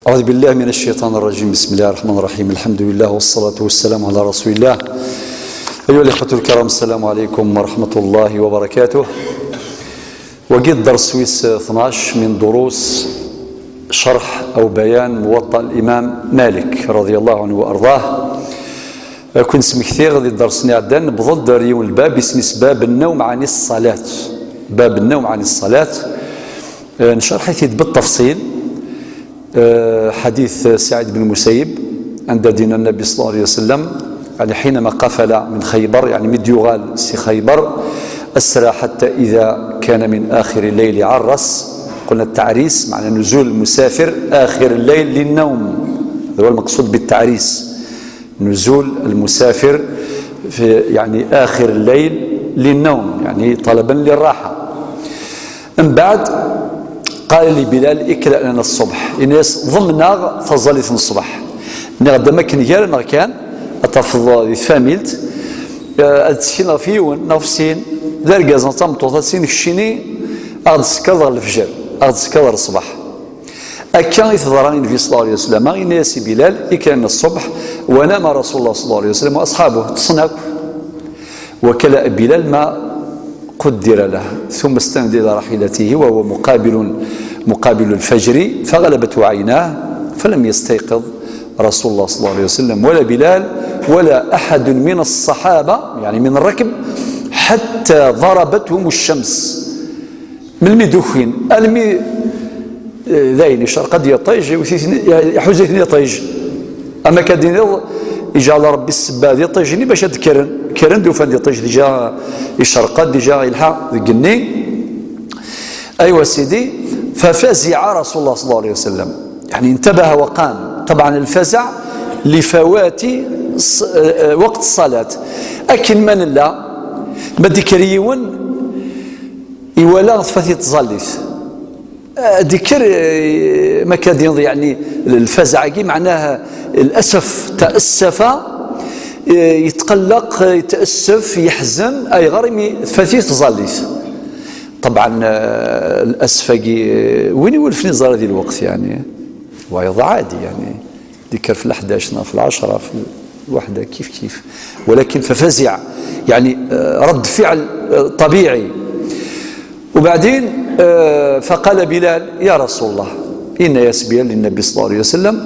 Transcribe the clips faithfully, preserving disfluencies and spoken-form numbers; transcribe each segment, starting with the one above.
أعوذ بالله من الشيطان الرجيم. بسم الله الرحمن الرحيم. الحمد لله والصلاة والسلام على رسول الله. أيها الإخوة الكرام، السلام عليكم ورحمة الله وبركاته. Wagi d dders wis tnac min durus cerḥ aw bayan Muwaṭṭa Limam Malik, radiyallahu anhu wa arḍah. Ad ken-smektiɣ di dders-nni iɛeddan, newweḍ-d ar yiwen n lbab, isem-is bab nnawm ɛni ṣṣalat. Bab nnawm ɛni ṣṣalat. Eh, necreḥ-it-id بالتفصيل. Eh, ḥadit Saɛid ben Musayib, anda d-yenna Nnabi ṣalla Llahu ɛalayhi wa sallam, يعني حينما قفل من خيبر، يعني mi d-yuɣal si Xayber, أسرى حتى إذا كان من آخر الليل عرس. قلنا التعريس معنى نزول المسافر آخر الليل للنوم، هذا هو المقصود بالتعريس. نزول المسافر في، يعني، آخر الليل للنوم، يعني، طلبا للراحة. Mbeɛd, قال لبلال: اكلأ لنا الصبح. Yenna-yas: ḍlem-aɣ taẓallit n ṣṣbeḥ. Nniɣ-d am akken gar-aneɣ kan, ad tafeḍ di tfamilt, eh, ad ttekkineɣ ɣef yiwen neɣ ɣef sin, d argaz neɣ d tameṭṭut, ad sin keččini, ad ɣ-d-tsekkeḍ ɣer lefjer, ad ɣ-d-tsekkeḍ ɣer ṣṣbeḥ. Akka i teḍra i Nnbi ṣalla Llahu ɛalayhi wa sallam, yenna-yas i Bilal: اكلأ لنا الصبح. ونام رسول الله صلى الله عليه وسلم وأصحابه، ṭṭsen akk. وكلأ بلال ما قدر له، ثم استند إلى راحلته وهو مقابل، مقابل الفجر، فغلبته عيناه، فلم يستيقظ رسول الله صلى الله عليه وسلم ولا بلال ولا أحد من الصحابة، يعني من الركب، حتى ضربتهم الشمس. Melmi d-ukin, almi, eh, dayen, icerq-d yiṭij, iwet-iten, iḥuza-iten yiṭij. Ama akka d-tiniḍ, iǧɛel Ṛebbi ssebba d yiṭij-nni bac ad d-kkren. Kkren-d, ufan-d iṭij, déjà icerq-d, déjà ilḥa deg igenni. Aywa sidi, ففزع رسول الله صلى الله عليه وسلم. يعني انتبه وقام. طبعا الفزع لفوات ص-، eh, eh, وقت الصلاة. Akken ma nella, ma d-ikker yiwen, iwala tfat-it tẓallit. Eh, d-ikker, eh, ma akka d-yenḍ, يعني, الفزع-agi معناه الأسف, تأسف, eh, يتقلق, يتأسف, يحزن, ayɣer imi tfat-it tẓallit. طبعا, eh, الأسف-agi, eh, win iwulfen iẓra di lweqt, يعني, wayeḍ عادي, يعني. ديكر في الحداش، في العشرة، في الوحدة، كيف كيف. ولكن ففزع، يعني، آه، رد فعل، آه، طبيعي. وبعدين، آه، فقال بلال: يا رسول الله، yenna-yas Bilal i Nnbi صلى الله عليه وسلم: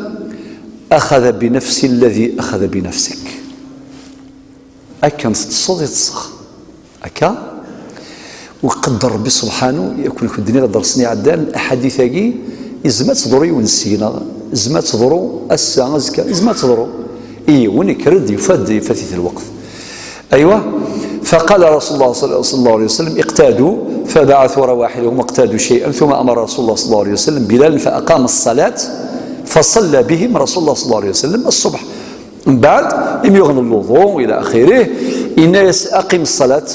أخذ بنفسي الذي أخذ بنفسك. Akken teṭṭseḍ i ṭṭseɣ. Akka. Uqedder Ṛebbi subḥanu, yakk nekk d-nniɣ dders-nni iɛeddan, aḥadit-agi, izmer ad teḍru yiwen seg-neɣ, izmer ad teḍru ass-a, azekka, izmer ad teḍru. I yiwen, ikker-d, yufa-d, yufat-it lweqt. Aywa. فقال رسول الله صلى، صلى الله عليه وسلم: اقتادوا. فبعثوا رواحلهم واقتادوا شيئا، ثم أمر رسول الله صلى الله عليه وسلم بلالا فأقام الصلاة، فصلى بهم رسول الله صلى الله عليه وسلم الصبح. Mbeɛd, imi yuɣen lwuḍu, ila axirih, yenna-yas: أقم الصلاة،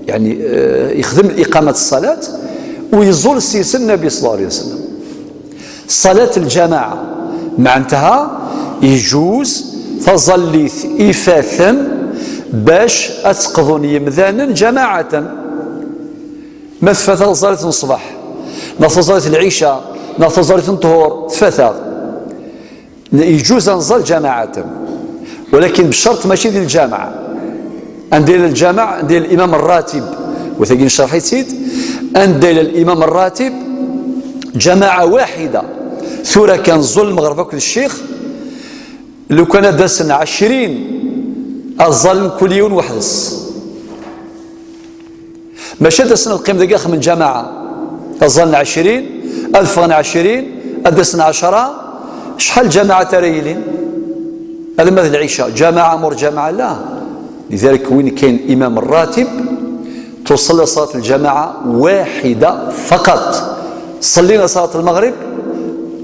يعني, eh, yexdem iqamat ṣṣalat, u yeẓẓul s-yisen Nnbi صلى الله عليه وسلم. Ṣṣalat lǧamaɛa, meɛnatha, yejuz taẓallit ifaten bac ad tt-qḍun yemdanen ǧamaɛatan. Ma tfat taẓallit n ṣṣbeḥ, neɣ taẓallit n lɛica, neɣ taẓallit n ṭhur, tfat-aɣ. Yejuz ad nẓall ǧamaɛatan, walakin bccerṭ mačči di lǧameɛ. Anda yella lǧameɛ? Anda yella limam ṛṛatib? Wa tagi necreḥ-itt-id. Anda yella limam ṛṛatib, ǧamaɛa waḥida. Tura kan ẓẓul lmeɣreb akked ccix, lukan ad d-asen ɛecrin, ad ẓallen kul yiwen weḥd-s. Mačči ad d-asen ad qqimen deg axxam n ǧamaɛa, ad ẓallen ɛecrin, ad ffɣen ɛecrin, ad d-asen ɛecra, acḥal ǧamaɛat ara yilin? Alamma d lɛica, ǧamaɛa mur ǧamaɛa, la. لذلك وين كاين الإمام الراتب تصلى صلاة الجماعة واحدة فقط. صلينا صلاة المغرب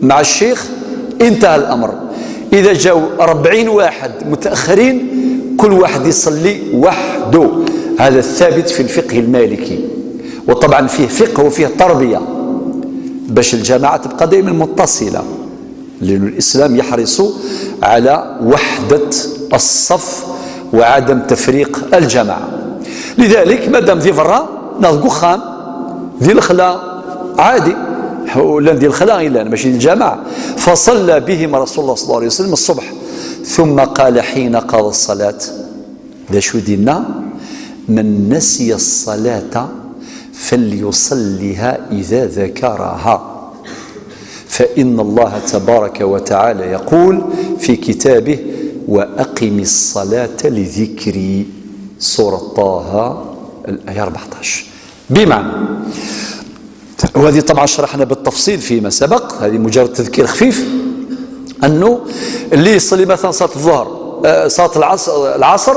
مع الشيخ، انتهى الأمر. إذا جاو أربعين واحد متأخرين، كل واحد يصلي وحده. هذا الثابت في الفقه المالكي. وطبعا فيه فقه وفيه تربية، باش الجماعة تبقى دائما متصلة، لأن الإسلام يحرص على وحدة الصف وعدم تفريق الجماعة. لذلك مادام ذي برا، ناخذ قخام ذي الخلا عادي. Llan di lexla i llan, mačči di lǧameɛ. فصلى بهم رسول الله صلى الله عليه وسلم الصبح. ثم قال حين قضى الصلاة. D acu i d-yenna? من نسي الصلاة فليصلها إذا ذكرها. فإن الله تبارك وتعالى يقول في كتابه: وأقم الصلاة لذكري. سورة طه، الآية أربعطاش. بمعنى، وهذه طبعا شرحنا بالتفصيل فيما سبق، هذه مجرد تذكير خفيف، أنه اللي يصلي مثلا صلاة الظهر، آه، صلاة العصر، العصر،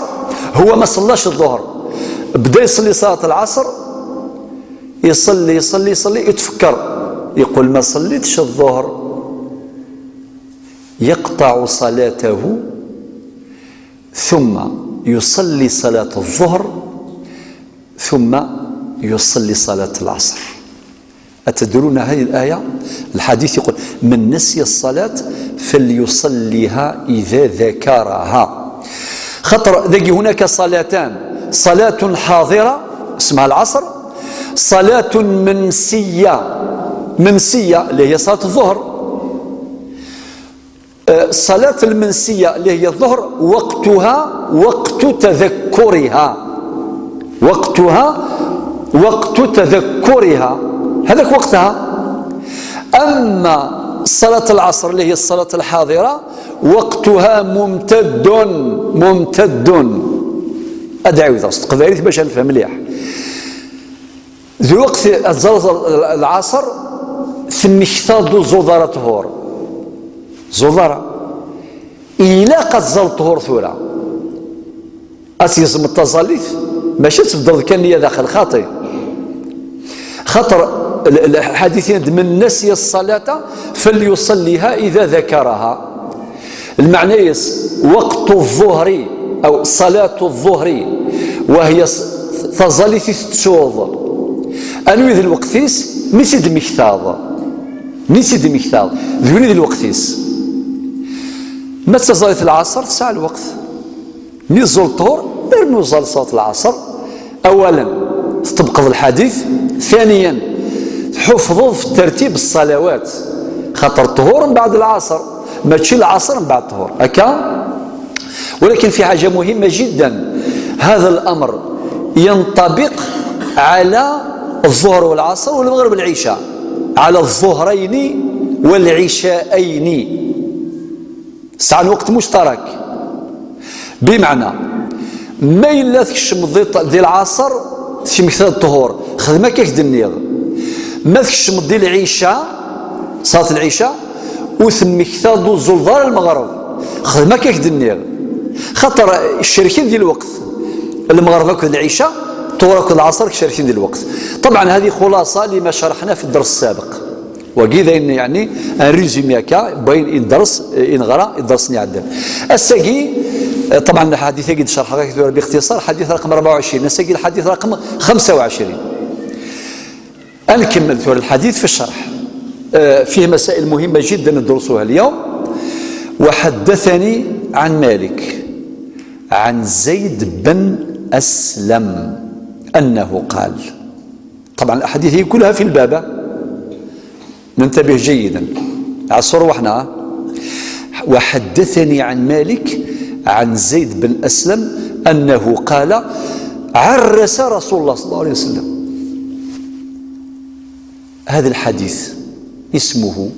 هو ما صلاش الظهر، بدا يصلي صلاة العصر، يصلي، يصلي، يصلي، يتفكر، يقول: "ما صليتش الظهر". يقطع صلاته، ثم يصلي صلاة الظهر، ثم يصلي صلاة العصر. أتدرون هذه الآية؟ الحديث يقول: "من نسي الصلاة فليصلها إذا ذكرها". خطر ذاكي هناك صلاتان، صلاة حاضرة اسمها العصر، صلاة منسية، منسية اللي هي صلاة الظهر. آه، الصلاة المنسية اللي هي الظهر وقتها وقت تذكرها، وقتها وقت تذكرها، هذاك وقتها. أما صلاة العصر اللي هي الصلاة الحاضرة وقتها ممتد، ممتد. أدعي وذا تقدر باش نفهم مليح. Di lweqt ad tẓalleḍ lɛaṣer, temmektaḍ ur tẓuleḍ ara ṭhur. Tẓuleḍ ara. Ilaq ad tẓalleḍ ṭhur tura. Ad tgezmeḍ taẓallit, mačči ad tbeddleḍ kan nniya daxel, xaṭi. Xaṭer l-, l-, lḥadit yenna-d: "من نسي الصلاة فليصلها إذا ذكرها". Lmeɛna-yas, وقت الظهر أو صلاة الظهر، وهي ص-، taẓallit i tettuḍ. Anwi d lweqt-is? Mi tt-id-temmektaḍ. Mi tt-id-temmektaḍ. D win i d lweqt-is. Ma d taẓallit n lɛaṣer, tesɛa lweqt. Mi tẓul ṭhur, rnu ẓal ṣalat lɛaṣer. أولا، تطبق الحديث. ثانيا، تحفظ في ترتيب الصلوات، خاطر الطهور من بعد العصر، ماشي العصر من بعد الطهور، هكا. ولكن في حاجة مهمة جدا، هذا الأمر ينطبق على الظهر والعصر والمغرب والعشاء، على الظهرين والعشاءين. Sɛan lweqt muctarak. Bimeɛna, ma yella tkecmeḍ di, di lɛaṣer, temmektaḍ ṭhur, xdem akka k-d-nniɣ. Ma tkecmeḍ di lɛica, ṣalat lɛica, ur temmektaḍ ur tẓuleḍ ara lmeɣreb, xdem akka k-d-nniɣ. Xaṭer cerken di lweqt, lmeɣreb akked lɛica, ṭhur akked lɛaṣer cerken di lweqt. طبعا هذه خلاصة لما شرحنا في الدرس السابق. Wagi d ayen, yeɛni, un résumé akka, n wayen i nedres, i neɣra, i dders-nni iɛeddan. Ass-agi, eh, طبعا lḥadit-agi d-cerḥeɣ-ak tura باختصار, lḥadit raqem rebɛa u ɛecrin, ass-agi lḥadit raqem xemsa u ɛecrin. Ad nkemmel tura lḥadit fi ccerḥ. Eh, فيه مسائل مهمة جدا ندرسها اليوم. وحدثني عن مالك عن زيد بن أسلم أنه قال، طبعا الأحاديث هي كلها في الباب، ننتبه جيدا. عصر وحنا. وحدثني عن مالك عن زيد بن أسلم أنه قال: عرس رسول الله صلى الله عليه وسلم. هذا الحديث اسمه،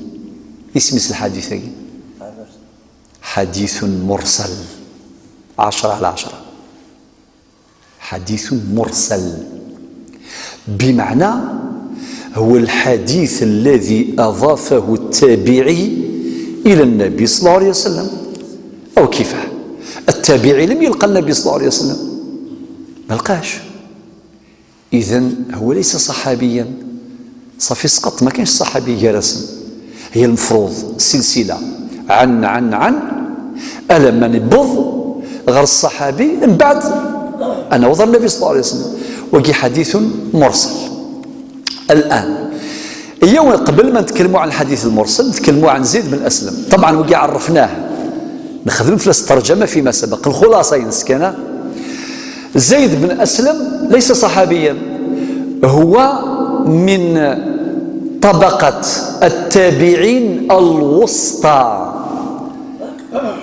اسم الحديث حديث مرسل، عشرة على عشرة. حديث مرسل، بمعنى هو الحديث الذي أضافه التابعي إلى النبي صلى الله عليه وسلم، أو كيفاه. التابعي لم يلقى النبي صلى الله عليه وسلم، ما لقاش. إذن هو ليس صحابيا، صافي سقط، ما كانش صحابي جالسا. هي المفروض سلسلة عن، عن، عن، ألما نبض غير الصحابي من بعد أن وضع النبي صلى الله عليه وسلم. وكي حديث مرسل. الآن، اليوم قبل ما نتكلموا عن الحديث المرسل، نتكلموا عن زيد بن أسلم. طبعا وكي عرفناه، نخدم في الترجمة فيما سبق. الخلاصة ينسكنا، زيد بن أسلم ليس صحابيا، هو من طبقة التابعين الوسطى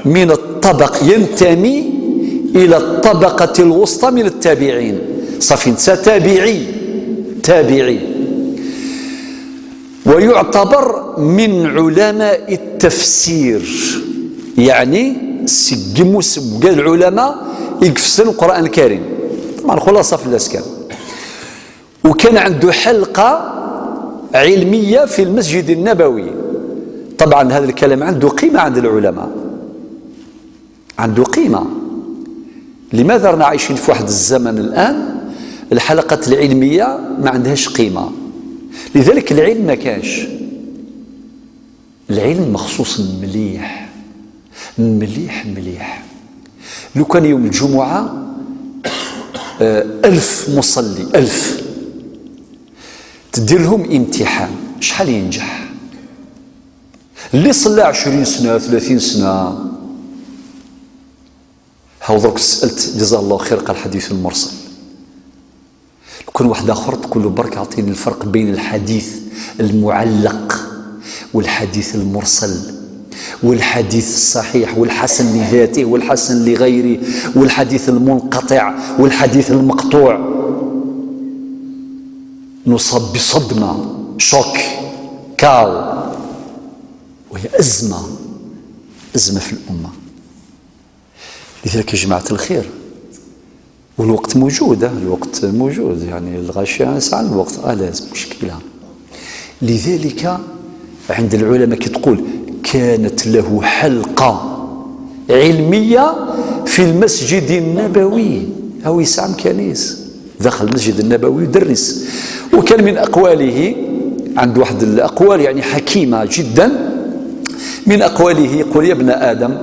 من الطبق، ينتمي إلى الطبقة الوسطى من التابعين. صافي، نتا تابعي، تابعي. ويعتبر من علماء التفسير، يعني سقمو سبقا العلماء يقفسن القرآن الكريم. طبعا خلاصة في الأسكان. وكان عنده حلقة علمية في المسجد النبوي. طبعا هذا الكلام عنده قيمة عند العلماء، عنده قيمة. لماذا رانا عايشين في واحد الزمن الآن الحلقات العلمية ما عندهاش قيمة؟ لذلك العلم ما كانش. العلم مخصوص مليح، مليح، مليح. لو كان يوم الجمعة، آه، ألف مصلي، ألف، تدير لهم امتحان، شحال ينجح؟ اللي صلى عشرين سنة، ثلاثين سنة، هاو درك سألت، جزاه الله خير، قال: "حديث مرسل". لو كان واحد آخر تقول له: "برك أعطيني الفرق بين الحديث المعلق والحديث المرسل والحديث الصحيح والحسن لذاته والحسن لغيره والحديث المنقطع والحديث المقطوع"، نصاب بصدمة، شوك، كاو، وهي أزمة، أزمة في الأمة. لذلك يا جماعة الخير، والوقت موجود، آه، الوقت موجود، يعني الغاشية ساعة الوقت، آه، لازم مشكلة. لذلك عند العلماء كي تقول كانت له حلقة علمية في المسجد النبوي، أو يسعى كنيس داخل المسجد النبوي يدرس. وكان من أقواله، عنده واحد الأقوال يعني حكيمة جدا، من أقواله يقول: "يا ابن آدم،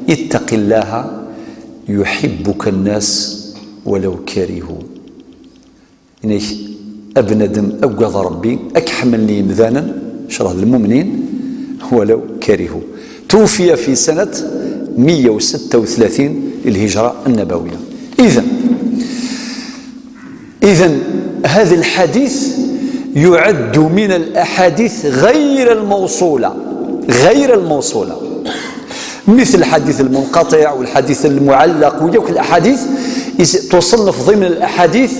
اتق الله يحبك الناس ولو كرهوا". إنك ابن آدم أقوى ربي، أكحمل لي مذانا، شرح المؤمنين، ولو كرهوا. توفي في سنة مية وستة وثلاثين للهجرة النبوية. إذن، إذن هذا الحديث يعد من الأحاديث غير الموصولة، غير الموصولة، مثل الحديث المنقطع والحديث المعلق، وياك الأحاديث يس-، تصنف ضمن الأحاديث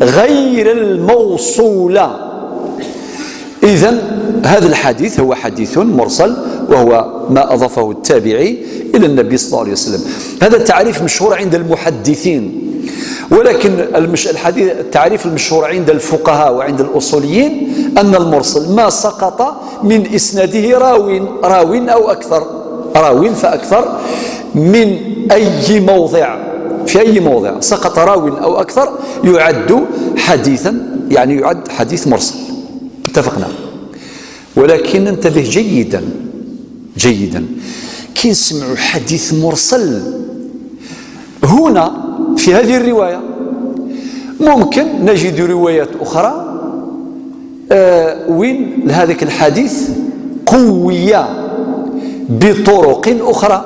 غير الموصولة. إذن هذا الحديث هو حديث مرسل، وهو ما أضافه التابعي إلى النبي صلى الله عليه وسلم. هذا التعريف مشهور عند المحدثين، ولكن المش-، الحديث، التعريف المشهور عند الفقهاء وعند الأصوليين أن المرسل ما سقط من إسناده راو، راو أو أكثر، راو فأكثر، من أي موضع، في أي موضع سقط راو أو أكثر يعد حديثا، يعني يعد حديث مرسل. اتفقنا؟ ولكن انتبه جيدا، جيدا، كي نسمعوا حديث مرسل هنا في هذه الرواية، ممكن نجد روايات أخرى، آه، وين لهذاك الحديث قوي بطرق أخرى،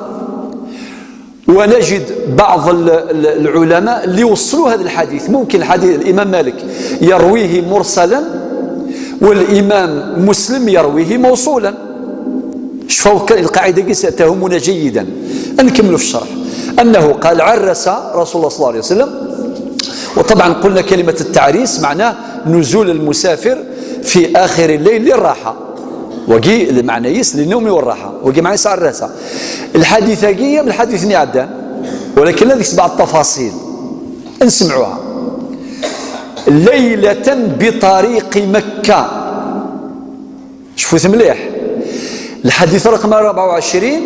ونجد بعض ال-، ال-، العلماء اللي وصلوا هذا الحديث. ممكن الحديث الإمام مالك يرويه مرسلا، والإمام مسلم يرويه موصولا. شوفوا ك-، القاعدة كي ستهمنا جيدا. نكمل في الشرح. أنه قال: "عرس رسول الله صلى الله عليه وسلم". وطبعا قلنا كلمة التعريس معناه نزول المسافر في آخر الليل للراحة. وقي المعنى يس للنوم والراحة. وقي معنى يسعى الراسة. الحديث قي من الحديث نعدان، ولكن هذيك بعض التفاصيل نسمعوها. "ليلة بطريق مكة". شوفوا مليح. الحديث رقم أربعة وعشرين،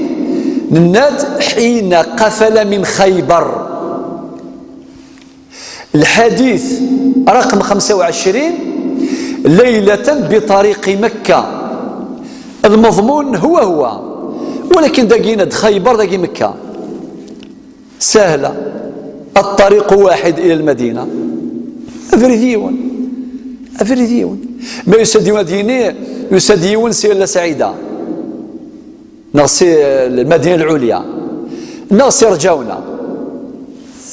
نناد: "حين قفل من خيبر". الحديث رقم خمسة وعشرين، "ليلة بطريق مكة". المضمون هو هو، ولكن داكي يناد خيبر، داكي مكة. سهلة، الطريق واحد إلى المدينة. أفريد يون، أفريد يون. ما يسد يون ديني، يسد يون سي لا سعيدة، نغسي المدينة العليا، نغسي رجاونا.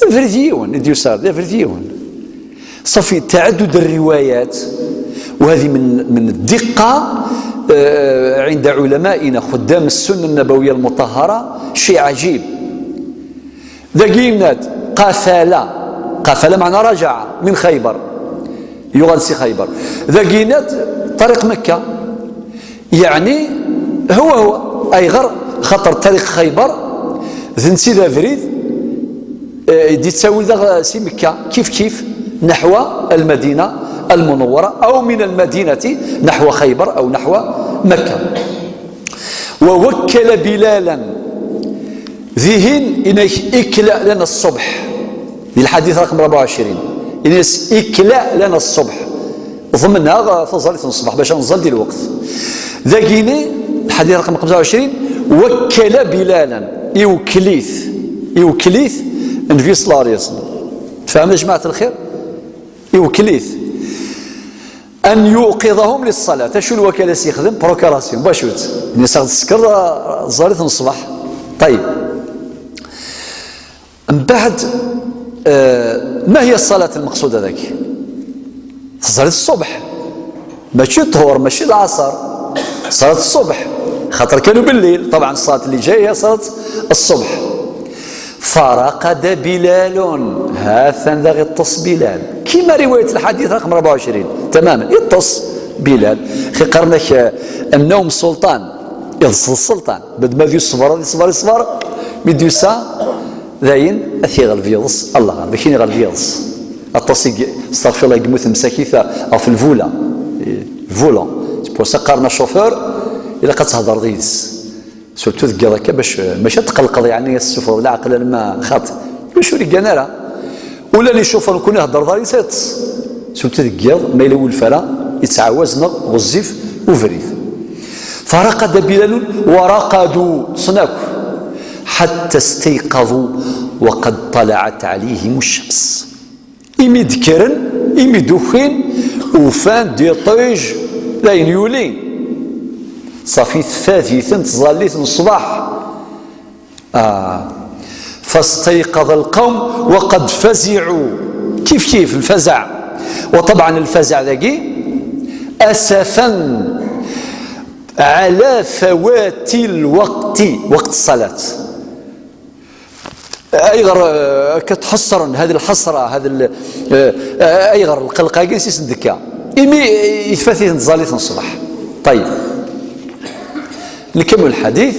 أفريد يون، ديوسار، أفريد يون. صافي، تعدد الروايات وهذه من من الدقة، آه، عند علمائنا خدام السنة النبوية المطهرة، شيء عجيب. Dagi yenna-d: قفل، قفل معنى رجع من خيبر، يغال سي خيبر. Dagi yenna-d طريق مكة، يعني هو هو، أيغر خاطر طريق خيبر ذنسي ذا بريد، آه، يدي تساوي ذا سي مكة كيف كيف نحو المدينة المنورة، أو من المدينة نحو خيبر أو نحو مكة. ووكل بلالا، ذهن إنك إكلا لنا الصبح، الحديث رقم أربعة وعشرين، إنس إكلا لنا الصبح، ضمنها غ-، فزالت الصبح باش نزل دي الوقت. ذاكيني الحديث رقم خمسة وعشرين: وكل بلالا، يوكليث، يوكليث النبي صلى الله عليه وسلم. فهمنا جماعة الخير؟ يوكليث أن يوقظهم للصلاة. شو الوكالة سيخدم؟ بروكراسيون، باشوت. نساغ تسكر، آه، زالت الصبح. طيب. من بعد، آه، ما هي الصلاة المقصودة ذاك؟ صلاة الصبح. ماشي الظهر، ماشي العصر. صلاة الصبح. خاطر كانوا بالليل. طبعًا الصلاة اللي جاية هي صلاة الصبح. فرقد بلال. هاثن ذا غيطس بلال. كما رواية الحديث رقم أربعة وعشرين. تمامًا. يطس بلال. خي قرنك، آه، النوم سلطان. يطس السلطان. بعد ما يصبر، يصبر، يصبر. ميدوسا. Dayen, ad t-iɣleb yiḍes, Allah ɣaleb, akken iɣleb yiḍes. Aṭas i, astaɣfirullah, i yemmuten msakit ɣef lvula. Volant. C'est pour ça qqaren chauffeur, ilaq ad thedreḍ yid-s. Surtout deg yiḍ akka, bac, mačči ad tqellqeḍ, yeɛni, ad tessufɣeḍ leɛqel alma xaṭi. Ulac ur yeggan ara. Ula les chauffeurs, nekkni heddreḍ ara yis-, iṭṭes. Surtout deg yiḍ, ma yella ur yulef ara, yettɛawaz neɣ ɣezzif ubrid. فرقد بلال ورقدوا، ṭṭsen akk. حتى استيقظوا وقد طلعت عليهم الشمس. Imi d-kkren, imi d-ukin, ufan-d iṭij, dayen yuli. Ṣafi tfat-iten tẓallit n ṣṣbeḥ. آه. فاستيقظ القوم وقد فزعوا. كيف كيف الفزع. وطبعًا الفزع ذاكي أسفًا على فوات الوقت، وقت الصلاة. أيغر، آه، كتحصرن هذه الحسرة، هذه ال-، آه، آه، أيغر القلقة كيس يسدكا. إمي يتفاتي نزالي الصبح. طيب. نكمل الحديث.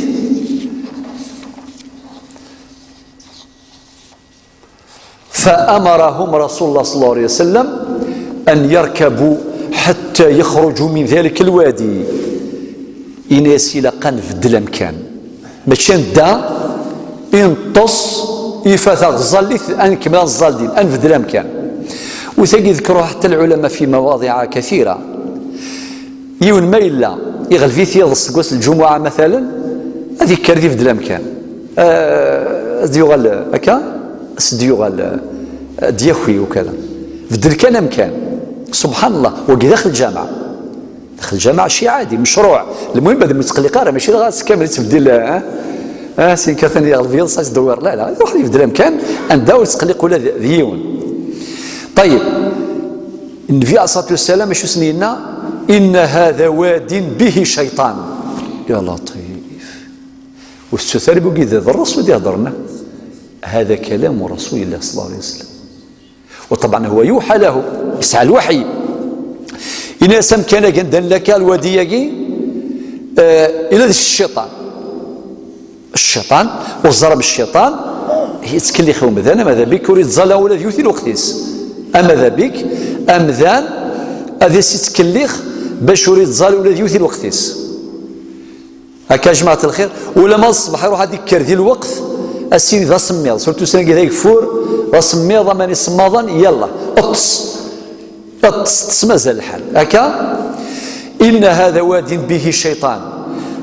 فأمرهم رسول الله صلى الله عليه وسلم أن يركبوا حتى يخرجوا من ذلك الوادي. Ini-as ilaq ad nbeddel amkan. Mačči ad nedda, i neṭṭes, ifat-aɣ ẓẓallit, ad nkemmel ad nẓall din, ad nbeddel amkan. U tagi ذكروها حتى العلماء في مواضع كثيرة. Yiwen ma yella iɣleb-it yiḍes seg wass n lǧumuɛa, matalan, ad yekker ad ibeddel amkan. Ah, ad yuɣal akka, ad d-yuɣal, ah, ad d-yaki ukala. Beddel kan amkan. Subḥan Allah, wagi daxel lǧameɛ. Daxel lǧameɛ ci ɛadi, mecruɛ. Lmuhim, ad ur yettqelliq ara, mačči dɣa s kamel yettbeddil, ah, ah, sin katan iɣleb yiḍes, ad yettdewwir. La, la, iruḥ ad ibeddel amkan, anda ur yettqelliq ula d, d yiwen. Ṭayyeb. Nnbi ɛalayhi ṣṣalatu wassalam, acu sen-yenna? إن هذا واد به شيطان. Ya Laṭif. Ur tettu ara wagi d, d Ṛṛasul i d-iheddṛen. هذا كلام رسول الله صلى الله عليه وسلم. وطبعًا هو يوحى له، yesɛa lwaḥy. Ini-as amkan-agi anda nella akka, lwadi-agi, eh, ila d cciṭan. Cciṭan, uẓrem cciṭan, yettkellix i umdan, ama d abik ur yettẓalla ula d yiwet i lweqt-is. Ama d abik, amdan, ad as-yettkellix bac ur yettẓal ula d yiwet i lweqt-is. Akka, jmaɛt lxir, ulama d ṣṣbeḥ iruḥ ad ikker di lweqt, ass-in d asemmiḍ, surtout ussan-agi d ageffur, d asemmiḍ, aman isemmaḍen, yalla, ṭṭes. Ṭṭes, ṭṭes, mazal lḥal. Akka? إن هذا واد به شيطان.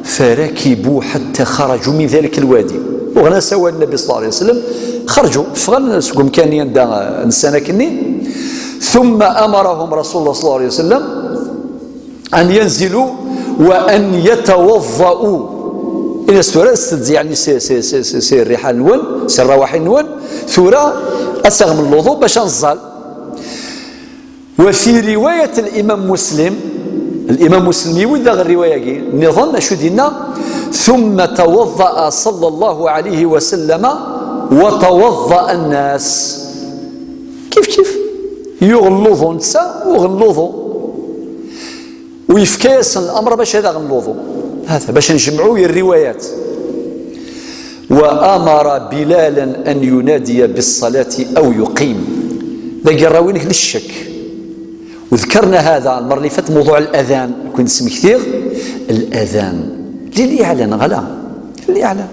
فركبوا حتى خرجوا من ذلك الوادي. Uɣen-as awal Nnbi صلى الله عليه وسلم, xerǧu, ffɣen seg umkan-nni anda, eh, nsan akkenni. ثم أمرهم رسول الله صلى الله عليه وسلم أن ينزلوا وأن يتوضؤوا. Ini-as tura, s-, yeɛni s, s, s, s, s rriḥa-nwen, s rrawaḥi-nwen, tura ad taɣem lwuḍu bac ad nẓall. وفي رواية الإمام مسلم، الإمام مسلم يولد غير الرواية نظن شو دينا: ثم توضأ صلى الله عليه وسلم وتوضأ الناس. كيف كيف يغلظون تسا وغلظوا، ويفكيس الأمر باش هذا غلظوا. هذا باش نجمعوا الروايات. وأمر بلالا أن ينادي بالصلاة أو يقيم. ذا قراوينك للشك. وذكرنا هذا المرة اللي فاتت، موضوع الأذان، كنت سمكتيغ الأذان للإعلان، غلا للإعلان.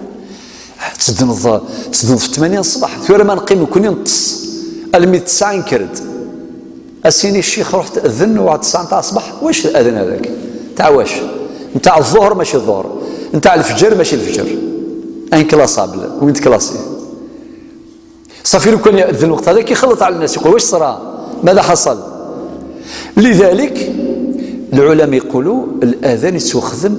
تدنض، تدنض في ثمانية الصباح، ثورة ما نقيم، كوني نطس المي تسعة نكرد. أسيني الشيخ، رحت أذن وعد تسعة نتاع الصباح، واش الأذان هذاك؟ نتاع واش؟ نتاع الظهر ماشي الظهر، نتاع الفجر ماشي الفجر. ان كلاسابل وين تكلاسي؟ صافي، لو كان يأذن الوقت هذاك يخلط على الناس، يقول: "واش صرا؟ ماذا حصل؟" لذلك العلماء يقولوا الأذان يتوخذم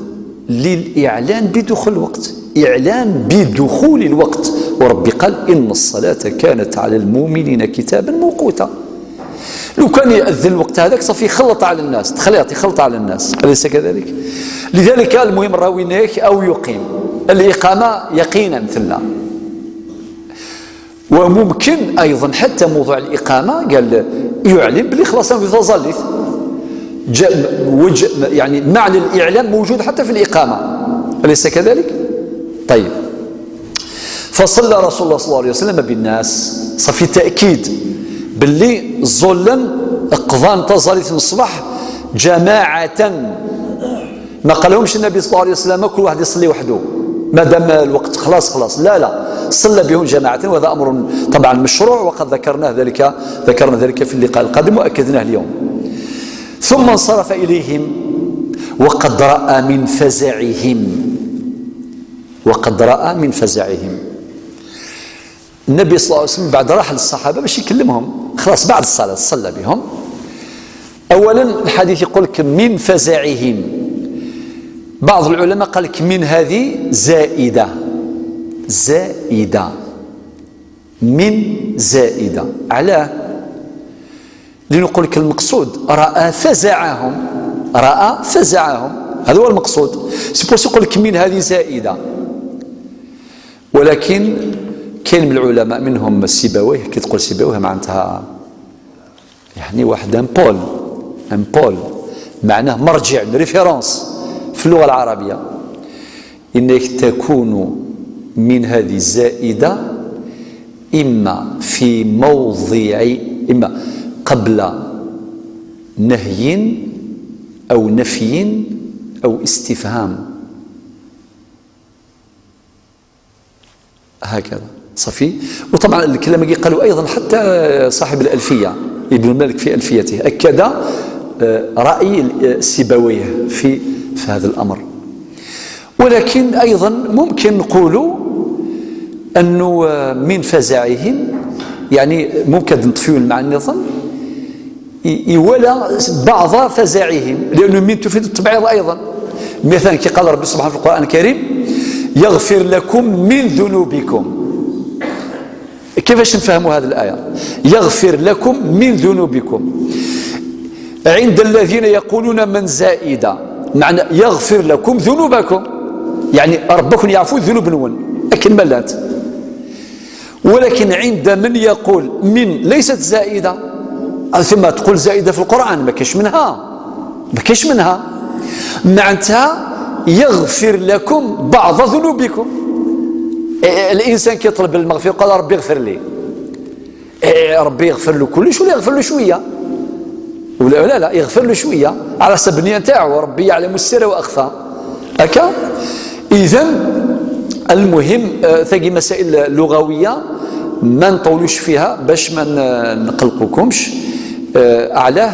للإعلان بدخول الوقت، إعلان بدخول الوقت. وربي قال: "إن الصلاة كانت على المؤمنين كتابا موقوتا". لو كان يأذن الوقت هذاك صافي يخلط على الناس، تخليط يخلط على الناس، أليس كذلك؟ لذلك المهم الراوي نيك أو يقيم الإقامة يقينا ثلا. وممكن أيضا حتى موضوع الإقامة قال يعلم بلي خلاص في تظلت. جاء وجه، يعني معنى الإعلام موجود حتى في الإقامة، أليس كذلك؟ طيب، فصلى رسول الله صلى الله عليه وسلم بالناس. صافي تأكيد باللي الظلم قضان تظلت من الصباح جماعة. ما قالهمش النبي صلى الله عليه وسلم كل واحد يصلي وحده ما دام الوقت خلاص خلاص، لا لا، صلى بهم جماعة، وهذا أمر طبعا مشروع، وقد ذكرناه ذلك، ذكرنا ذلك في اللقاء القادم وأكدناه اليوم. ثم انصرف إليهم وقد رأى من فزعهم، وقد رأى من فزعهم. النبي صلى الله عليه وسلم بعد راح للصحابة باش يكلمهم، خلاص بعد الصلاة صلى بهم. أولا الحديث يقول لك من فزعهم، بعض العلماء قال لك من هذه زائدة، زائدة، من زائدة. علاه؟ لنقول لك المقصود رأى فزعهم، رأى فزعهم، هذا هو المقصود. سي بوسي يقول لك من هذه زائدة، ولكن كاين من العلماء منهم سيبويه، كي تقول سيبويه معناتها يعني واحد ان بول، ان بول معناه مرجع، ريفيرونس في اللغة العربية. إنك تكون من هذه الزائدة إما في موضع، إما قبل نهي أو نفي أو استفهام. هكذا صافي. وطبعا الكلام اللي قالوا أيضا حتى صاحب الألفية ابن مالك في ألفيته أكد، آه، رأي، آه، سيبويه في، في هذا الأمر. ولكن أيضا ممكن نقولوا أنه، آه، من فزعهم، يعني ممكن نطفيو المعنى أيضا، ي-، يولى بعض فزعهم، لأنه من تفيد التبعيض أيضا. مثلا كي قال ربي سبحانه في القرآن الكريم: "يغفر لكم من ذنوبكم". كيفاش نفهموا هذه الآية؟ "يغفر لكم من ذنوبكم". عند الذين يقولون من زائدة، معنى يغفر لكم ذنوبكم، يعني ربكم يعفو ذنوب نون، لكن ملات. ولكن عند من يقول من ليست زائدة، ثم تقول زائدة في القرآن، ما كاش منها، ما كاش منها. معناتها يغفر لكم بعض ذنوبكم. إيه، الإنسان كيطلب المغفرة، قال: "ربي اغفر لي". إيه، ربي يغفر له كلش ولا يغفر له شوية؟ ولا، لا، لا، يغفر له شوية على حسب النية نتاعو، ربي يعلم السر وأخفى. هكا؟ إذن المهم، آه، ثاقي مسائل لغوية ما نطولوش فيها باش ما ن-، نقلقوكمش. آه، أعلاه،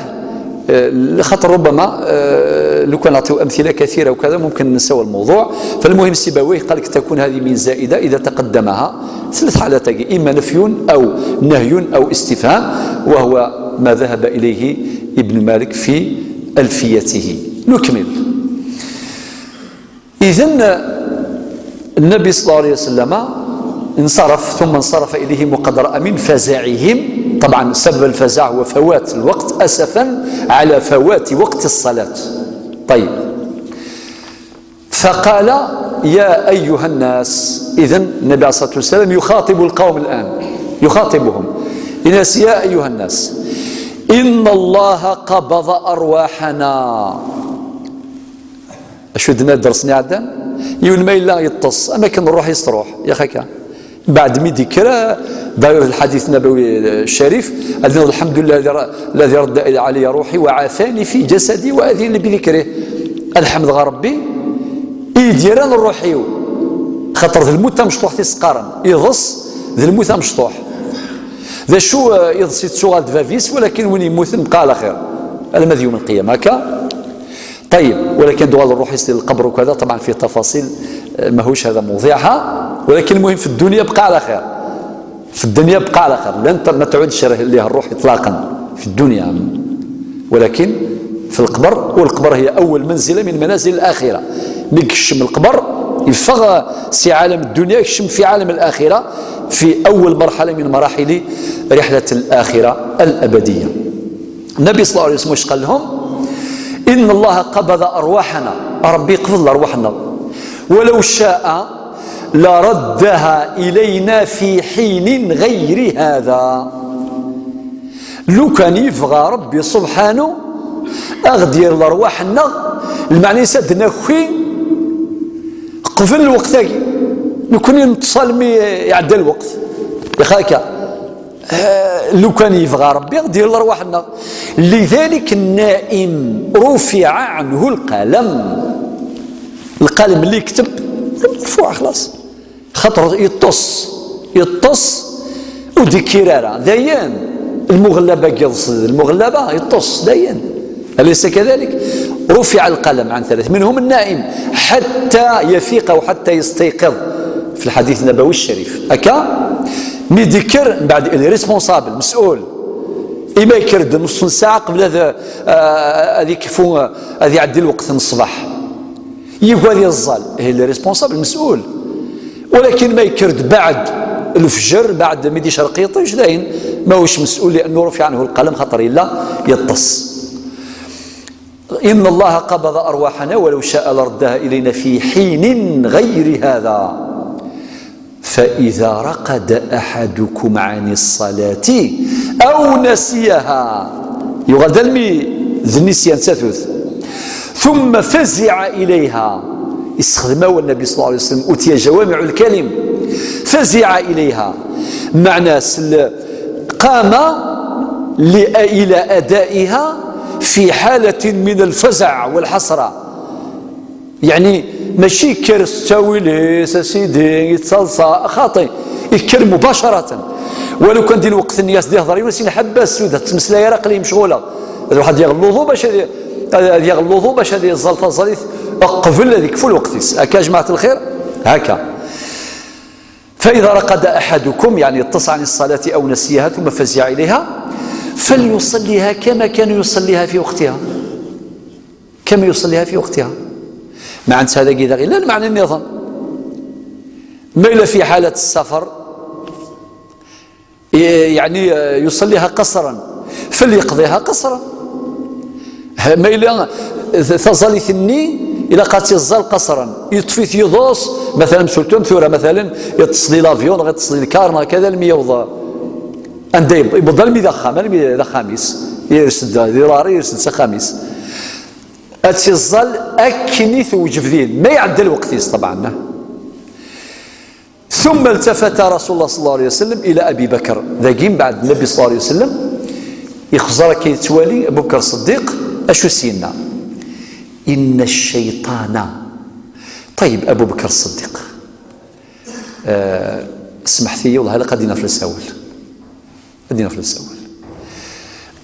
آه، لخاطر ربما، آه، لو كان نعطيو أمثلة كثيرة وكذا ممكن ننساو الموضوع. فالمهم سيبويه قال لك تكون هذه من زائدة إذا تقدمها ثلاث حالات، إما نفي أو نهي أو استفهام، وهو ما ذهب إليه ابن مالك في ألفيته. نكمل. إذن النبي صلى الله عليه وسلم انصرف، ثم انصرف إليهم وقد رأى من فزعهم طبعا سبب الفزع هو فوات الوقت أسفا على فوات وقت الصلاة. طيب، فقال: يا أيها الناس. إذن النبي عليه الصلاة والسلام يخاطب القوم الآن، يخاطبهم، الناس: يا أيها الناس، إن الله قبض أرواحنا. Acu d-nna ddersen iɛeddan? Yiwen ma yella yeṭṭes, am akken ṛṛuḥ-is tṛuḥ, ya xaka. Mbeɛd mi d-yekker, d'ailleurs الحديث النبوي الشريف: الحمد لله الذي ر-، الذي رد علي روحي وعافاني في جسدي وأذن لي بذكره. Ad ḥemdeɣ Ṛebbi i yi-d-yerran ṛṛuḥ-iw. Xaṭer d lmut tamecṭuḥt i s-qqaren. Iḍes d lmut amecṭuḥ. D acu, eh, iḍes i tettuɣal d bab-is, walakin win yemmuten bqa ɛla xir. Alamma d yawm lqiyama, akka? طيب، ولكن دوغال الروح يسلي القبر وكذا، طبعا فيه تفاصيل، آه، ماهوش هذا موضوعها، ولكن المهم في الدنيا بقى على خير. في الدنيا بقى على خير، لن ت-، ما تعودش ليه الروح إطلاقا في الدنيا، ولكن في القبر، والقبر هي أول منزلة من منازل الآخرة. مي يكشم القبر، يفغ سي عالم الدنيا، يكشم في عالم الآخرة، في أول مرحلة من مراحل رحلة الآخرة الأبدية. النبي صلى الله عليه وسلم واش قال لهم؟ إن الله قبض أرواحنا، ربي يقبض أرواحنا، ولو شاء لردها إلينا في حين غير هذا. لو كان يبغى ربي سبحانه أغدير الأرواح النغ، المعنى يسد نخي قبل الوقت هاكي. لو كان يتصل مي يعدى الوقت. يا خاكا. آه، لو كان يبغى ربي يغدير الأرواح النار. لذلك النائم رفع عنه القلم. القلم اللي يكتب مرفوع خلاص. خاطر يطس، يطس وديكيرارا. داين المغلبة قيض المغلبة يطس داين. أليس كذلك؟ رفع القلم عن ثلاث، منهم النائم حتى يفيق أو حتى يستيقظ في الحديث النبوي الشريف. هكا مي ديكر من بعد اللي ريسبونسابل، مسؤول، إما يكرد نص ساعة قبل هذا، آه، هذه كفو، هذه يعدي الوقت من الصباح. يقعد يزال، هي اللي ريسبونسابل، مسؤول. ولكن ما يكرد بعد الفجر، بعد ميدي شرقيطي، واش داين؟ ماهوش مسؤول، لأنه رفع عنه القلم خاطر إلا يطس. إن الله قبض أرواحنا ولو شاء لردها إلينا في حين غير هذا. فإذا رقد أحدكم عن الصلاة أو نسيها، يغال دلمي ذنسيان ساثوث، ثم فزع إليها، استخدمه النبي صلى الله عليه وسلم، أوتي جوامع الكلم، فزع إليها، معنى سل-، قام ل-، إلى أدائها في حالة من الفزع والحسرة. يعني ماشي يكر الساويليس سيدي يتصلصى خاطي، يكر مباشرة. ولو كان دي الوقت الناس دي هضر يونس ينحبس وده تمسلا يرى قلي مشغولة. هذا واحد يغلوظو باش هذه، هذه يغلوظو باش هذه الزلطة زليت قبل هذيك في الوقت. هكا يا جماعة الخير، هكا. فإذا رقد أحدكم، يعني اتصل عن الصلاة أو نسيها ثم فزع إليها، فليصليها كما كان يصليها في وقتها، كما يصليها في وقتها. معنى هذا كذا غير، لا، المعنى النظام. ما إلا في حالة السفر، يعني يصليها قصرا، فليقضيها قصرا. ها، ما إلا تزالي ثني، إلا قاتي الزال قصرا، يطفي ثيوضوس، مثلًا مسولتهم ثورة، مثلًا يتصلي لافيون، غير تصلي الكار، ما كذا، لم يوضى. أن دايب، يبضل مي ذا خام، مي ذا خاميس. يرسد ذي راري، يرسد سخاميس. أتي الزال أكني توجب ذين، ما يعدى الوقت يس طبعًا. ثم التفت رسول الله صلى الله عليه وسلم إلى أبي بكر. ذاكين بعد النبي صلى الله عليه وسلم يخزر كي يتوالي أبو بكر الصديق، أشو سينا؟ إن الشيطان. طيب، أبو بكر الصديق، آه، سمحتي والله لا قدينا في الساول، قدينا في الساول.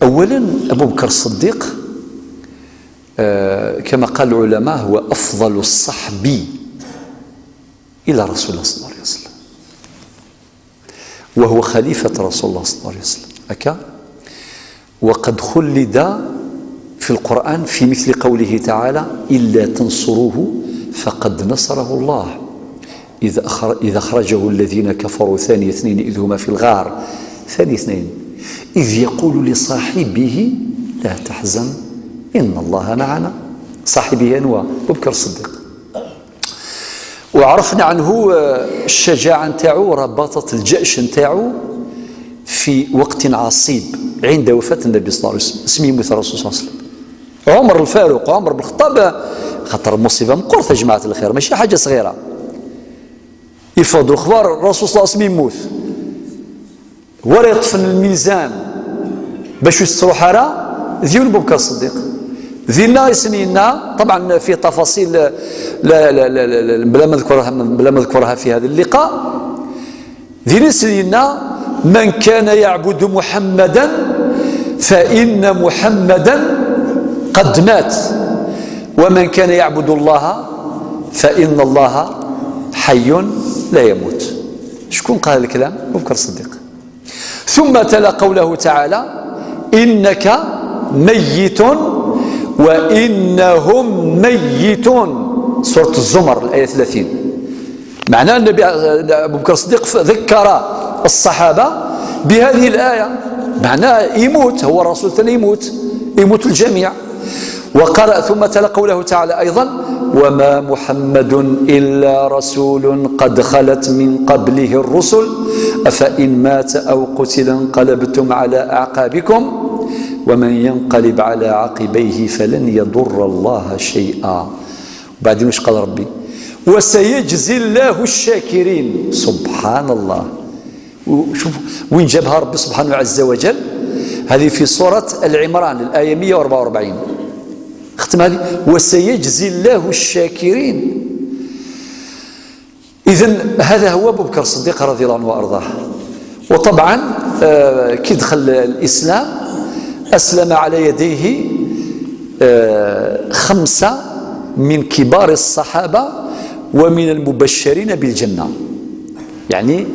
أولا، أبو بكر الصديق، آه، كما قال العلماء، هو أفضل الصحب إلى رسول الله صلى الله عليه وسلم، وهو خليفة رسول الله صلى الله عليه وسلم. هكا. وقد خلد في القرآن في مثل قوله تعالى: إلا تنصروه فقد نصره الله إذ أخر-، إذ أخرجه الذين كفروا ثاني اثنين إذ هما في الغار، ثاني اثنين، إذ يقول لصاحبه لا تحزن إن الله معنا. صاحبه أنوى؟ أبو بكر الصديق. وعرفنا عنه، آه، الشجاعة نتاعو، رباطة الجأش نتاعو في وقت عصيب عند وفاة النبي صلى الله عليه وسلم. اسمه يموت الرسول صلى الله عليه وسلم. عمر الفاروق، عمر بن الخطاب، خاطر مصيبة مقرثة يا جماعة الخير، ماشي حاجة صغيرة. يفوض الأخبار، الرسول صلى الله عليه وسلم يموت. ورا يطفن الميزان باش يسترو حارة، ذيون بوبكر الصديق. ذينا يسنينا، طبعًا فيه تفاصيل لا، لا، لا، لا، لا، بلا ما نذكرها، بلا ما نذكرها في هذا اللقاء. ذينا يسنينا: "من كان يعبد محمدا فإن محمدا قد مات، ومن كان يعبد الله فإن الله حي لا يموت". شكون قال الكلام؟ بوبكر الصديق. ثم تلا قوله تعالى: "إنك ميت وإنهم ميتون". سورة الزمر، الآية ثلاثين. معناه النبي، أبو بكر الصديق ذكر الصحابة بهذه الآية، معناه يموت، هو الرسول ثاني يموت، يموت الجميع. وقرأ ثم تلا قوله تعالى أيضًا: "وما محمد إلا رسول قد خلت من قبله الرسل أفإن مات أو قتل انقلبتم على أعقابكم ومن ينقلب على عقبيه فلن يضر الله شيئا". وبعدين واش قال ربي؟ "وسيجزي الله الشاكرين". سبحان الله. وشوف وين جابها ربي سبحانه عز وجل. هذه في سورة العمران، الآية مية وأربعة وأربعين. ختم هذه: "وسيجزي الله الشاكرين". إذن هذا هو أبو بكر الصديق رضي الله عنه وأرضاه. وطبعًا، آه، كي دخل الإسلام أسلم على يديه، آه، خمسة من كبار الصحابة ومن المبشرين بالجنة. يعني،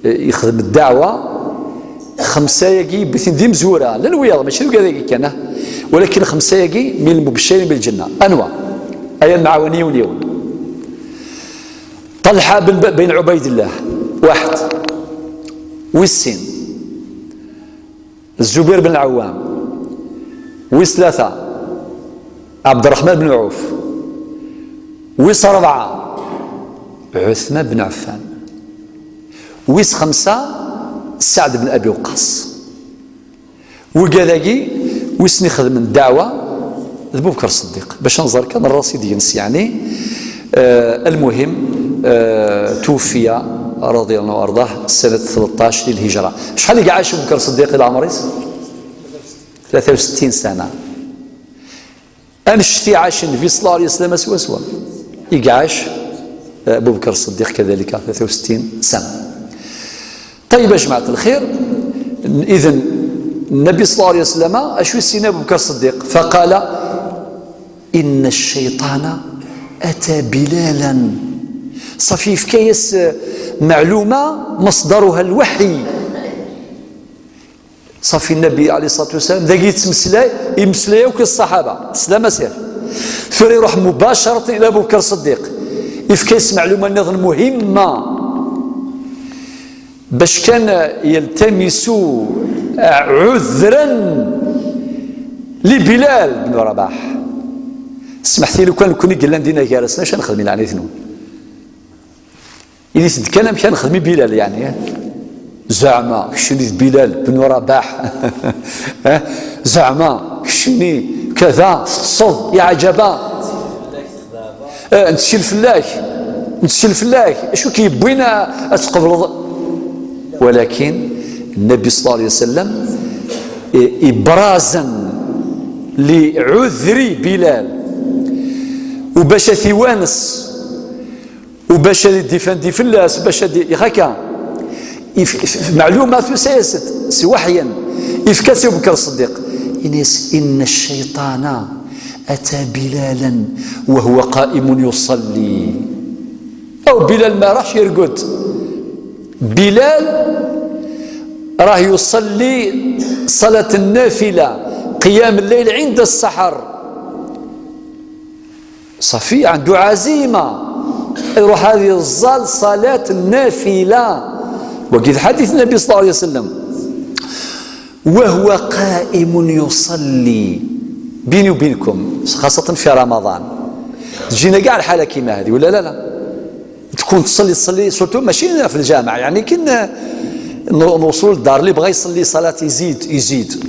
آه، يخدم الدعوة خمسة ياكي بثين دي مزورة، لا الوياض، ماشي الوياض ياكي كان، ولكن خمسة ياكي من المبشرين بالجنة. أنوا؟ أيا معاوني وليون. طلحة بن ب-، بن عبيد الله، واحد. ويسين. الزبير بن العوام. ويس ثلاثة، عبد الرحمن بن عوف. ويس أربعة، عثمان بن عفان. ويس خمسة، سعد بن أبي وقاص. وكذاكي ويسني خدم الدعوة لبو بكر الصديق، باش نزر كان الرصيد ينس يعني. آه، المهم، آه، توفي رضي الله عنه وأرضاه سنة ثلاثة عشر للهجرة. شحال اللي عاش بو بكر الصديق إلى عمريس؟ ثلاثة وستين سنة. أنشتي عاش النبي صلى الله عليه وسلم سوا سوا. يقعاش، آه، أبو بكر الصديق كذلك ثلاثة وستين سنة. طيب يا جماعة الخير، إذن النبي صلى الله عليه وسلم أشو يسينا أبو بكر الصديق؟ فقال: "إن الشيطان أتى بلالا". صافي، في كيس معلومة مصدرها الوحي. صافي النبي عليه الصلاة والسلام ذاك يتمسلاي، يمسلاي وكي الصحابة، سلام سير. ثوري يروح مباشرة إلى أبو بكر الصديق، يفكيس معلومة نظن مهمة، باش كان يلتمس عذرا لبلال بن رباح. سمحتي لو كان كوني قلنا دينا جالسنا، شنخدم يعني اثنون؟ إذا سد كان أمشي نخدم بلال يعني. زعما شنو بلال بن رباح؟ ها؟ زعما شني كذا تصد يا عجبا. آه، نتشل فلاك، نتشل فلاك، شو كيبوينا أتقبل؟ ولكن النبي صلى الله عليه وسلم، إيه، إبرازا لعذر بلال وباش ثوانس وباش يديفاندي فلاس، باش يدي-، هكا. يف-، يف-، معلومة في سياسة، سي وحيا. يفكاس أبو بكر الصديق. إنس، إن الشيطان أتى بلالا وهو قائم يصلي. أو بلال ما راحش يرقد. بلال راه يصلي صلاة النافلة، قيام الليل عند السحر. صافي، عنده عزيمة، يروح هذه الزال صلاة النافلة. وكذا حديث النبي صلى الله عليه وسلم. وهو قائم يصلي. بيني وبينكم، خاصة في رمضان، تجينا كاع الحالة كيما هذه، ولا لا؟ لا، تكون تصلي، تصلي، surtout ماشي في الجامع، يعني كي ن-، نو-، نوصل للدار، اللي بغى يصلي صلاة يزيد، يزيد،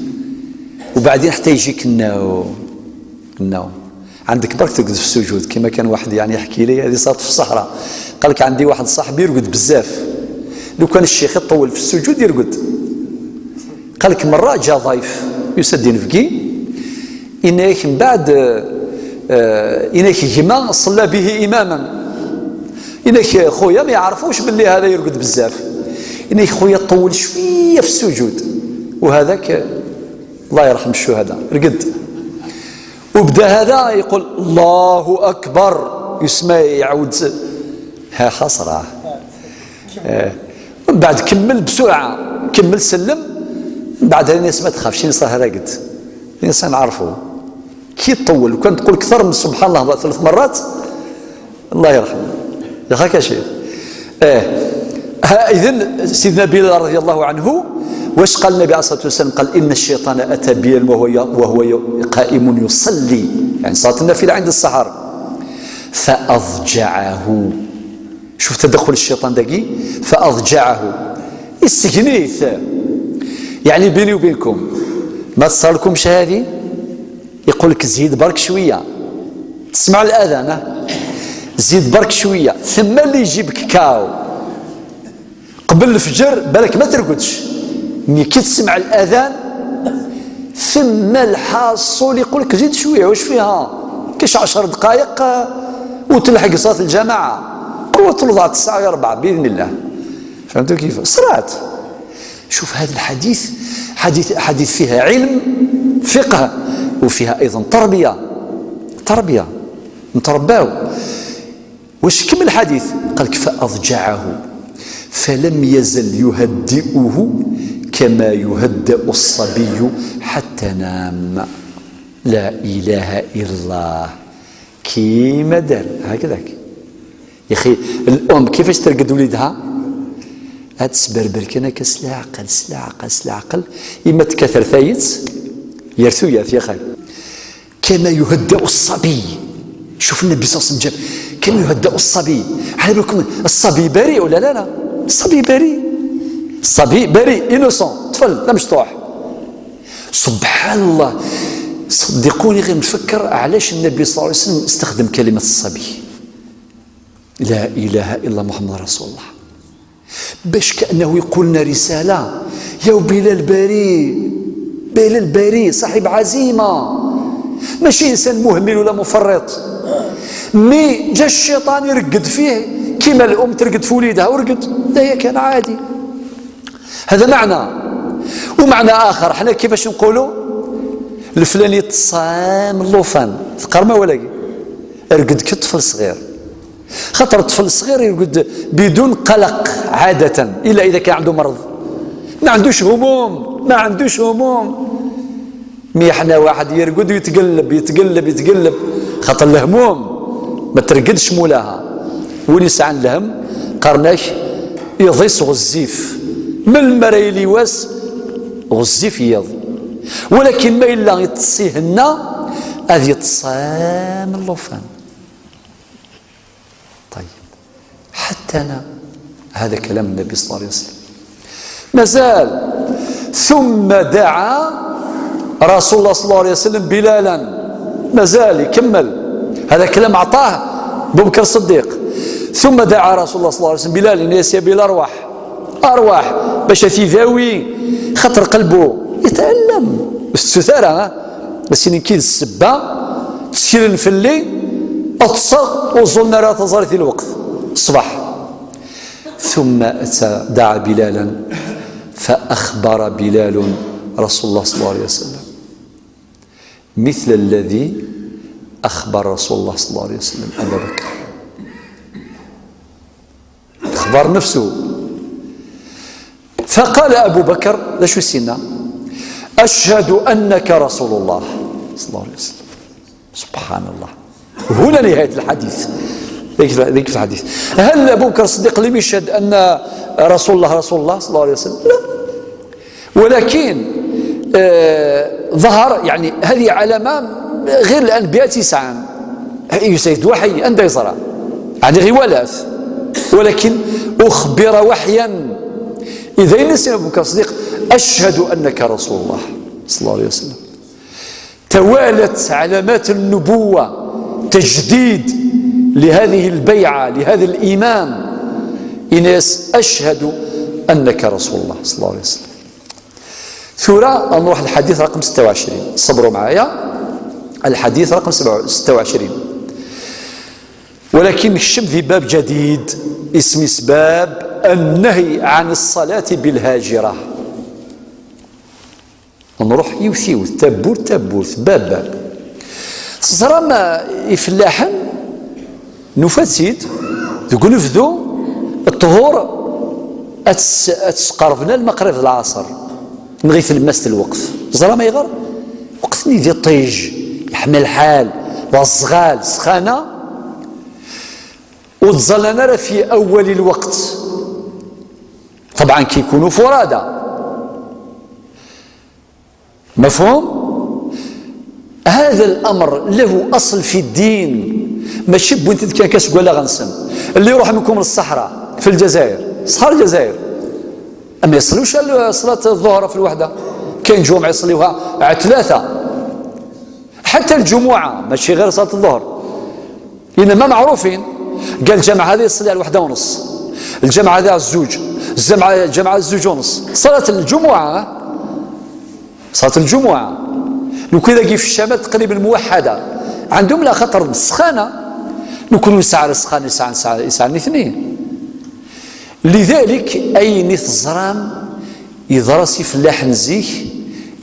وبعدين حتى يجيك النوم، النوم. عندك برك ترقد في السجود، كما كان واحد يعني يحكي لي، هذه صارت في الصحراء. قال لك: "عندي واحد صاحبي يرقد بزاف، لو كان الشيخ يطول في السجود يرقد." قال لك: "مرة جا ضيف يسد نفقي، إنك من بعد، آه، إنك جما صلى به إماما. إنك خويا ما يعرفوش باللي هذا يرقد بزاف. إنك خويا طول شوية في السجود، وهذاك الله يرحم الشهداء، رقد." وبدا هذا يقول: "الله أكبر"، يسمى يعاود س-، ها خسرة. آه. من بعد كمل بسرعة، كمل سلم، من بعد هذا الناس ما تخافش، الإنسان راقد، الإنسان عارفه. كي تطول، وكان تقول أكثر من سبحان الله ثلاث مرات، الله يرحمه. يا خاك شيخ. آه. ها، إذن سيدنا بلال رضي الله عنه، واش قال النبي عليه الصلاة والسلام؟ قال: "إن الشيطان أتى بلال وهو ي-، وهو ي-، قائم يصلي"، يعني صلاة النافلة عند السحر، "فأضجعه". شوف تدخل الشيطان داكي، "فأضجعه"، السجنيث. يعني بيني وبينكم، ما تصلكمش هذه؟ يقول لك: "زيد برك شوية". تسمع الأذان، ها؟ "زيد برك شوية". ثم اللي يجيبك كاو. قبل الفجر بالك ما ترقدش، مي كي تسمع الأذان، ثم الحاصول يقول لك: "زيد شوية، واش فيها؟ كاش عشر دقايق، آه، وتلحق صلاة الجماعة". وتوضع الساعة ربعة بإذن الله. فهمتوا كيف؟ صرات. شوف هذا الحديث، حديث، حديث فيها علم، فقه، وفيها أيضًا تربية، تربية، نترباو. واش كمل الحديث؟ قال لك: "فأضجعه فلم يزل يهدئه كما يهدأ الصبي حتى نام". لا إله إلا الله. كيما دار هكذاك. يا أخي، الأم كيفاش ترقد وليدها؟ هاد تسبربر كان هكا، سلا عقل، سلا عقل، سلا عقل. إما تكاثر ثايت، يرثو ياث يا خي. "كما يهدأ الصبي". شوف النبي صلى الله عليه وسلم جاب: "كما يهدأ الصبي". على بالكم الصبي بريء ولا لا؟ لا، الصبي بريء. الصبي بريء، innocent، طفل، لا مشطوح. سبحان الله، صدقوني غير نفكر علاش النبي صلى الله عليه وسلم استخدم كلمة الصبي. لا إله إلا محمد رسول الله. باش كأنه يقول لنا رسالة: "يا بلال بريء، بلال بريء، صاحب عزيمة، ماشي إنسان مهمل ولا مفرط". مي جا الشيطان يرقد فيه كيما الأم ترقد في وليدها، ورقد. لا، هي كان عادي. هذا معنى. ومعنى آخر، حنا كيفاش نقولوا؟ الفلاني تصام اللوفان، تقرمى ولا كي؟ ارقد كي طفل صغير. خاطر الطفل الصغير يرقد بدون قلق عادة، إلا إذا كان عنده مرض. ما عندوش هموم، ما عندوش هموم. مي حنا واحد يرقد ويتقلب، يتقلب، يتقلب، خاطر الهموم ما ترقدش مولاها. وين يسعى الهم؟ قرناك يضيس غزيف. من المرا يلي واس غزيف يض. ولكن ما إلا يتصيهن، هذه يتصام اللوفان. طيب، حتى أنا، هذا كلام النبي صلى الله عليه وسلم. مازال: "ثم دعا رسول الله صلى الله عليه وسلم بلالا". مازال يكمل، هذا كلام عطاه أبو بكر الصديق. "ثم دعا رسول الله صلى الله عليه وسلم بلالا"، يا سي بلال، أرواح، أرواح، باش تداوي، خاطر قلبه يتألم. الستارة، ها؟ بس إن كاين السبة، تسير نفلي، أتصغ وزلنا راه تزاري في الوقت الصباح. ثم أتى دعا بلالا، فأخبر بلال رسول الله صلى الله عليه وسلم مثل الذي أخبر رسول الله صلى الله عليه وسلم أبا بكر. أخبر نفسه. فقال أبو بكر: "لا شو سينا، أشهد أنك رسول الله صلى الله عليه وسلم". سبحان الله. هنا نهاية الحديث. ذيك، ذيك في الحديث. هل أبو بكر الصديق لم يشهد أن رسول الله رسول الله صلى الله عليه وسلم؟ لا. ولكن آه، ظهر، يعني، هذه علامة غير الأنبياء تسعا. يسيد وحي، أنت يزرع، يعني، غيوالات، ولكن أخبر وحيا. إذا نسي أبو بكر الصديق: "أشهد أنك رسول الله"، صلى الله عليه وسلم. توالت علامات النبوة، تجديد لهذه البيعة، لهذا الإيمان. إناس: "أشهد أنك رسول الله"، صلى الله عليه وسلم. ثورة، نروح للحديث رقم ستة وعشرين، صبروا معايا. الحديث رقم ستة وعشرين، ولكن نكشف في باب جديد، اسمه باب النهي عن الصلاة بالهاجرة. نروح يوث يوث، تبورت تبورت، باب باب. Teẓram ifellaḥen, nufa-tt-id deg unebdu, ṭṭhur ad tt-, ad tt-sqerben alma qrib d lɛaṣer, nɣi tlemmast lweqt. Teẓram ayɣer? Lweqt-nni d iṭij, yeḥma lḥal, d aẓɣal, ssxana, ur ttẓallan ara fi awwal lweqt. طبعا كي يكونوا فرادى. مفهوم؟ هذا الأمر له أصل في الدين. ماشي بوين تذكر كاس ولا غنسن. اللي يروح منكم للصحراء في الجزائر، صحراء الجزائر، أما يصلوش ال-، صلاة الظهر في الوحدة. كاين جمعة يصليوها على ثلاثة. حتى الجمعة، ماشي غير صلاة الظهر، إنما معروفين. قال: "الجمعة هذه يصلي على الوحدة ونص، الجمعة هذه على الزوج، الجمعة، الجمعة على الزوج ونص". صلاة الجمعة، صلاة الجمعة. لو كذا كي في الشمال تقريبا موحدة عندهم، لا خطر السخانة. لو كانوا يسعى السخانة، يسعى، يسعى، يسعى الاثنين. لذلك أين تزرام يدرس في اللحن زيك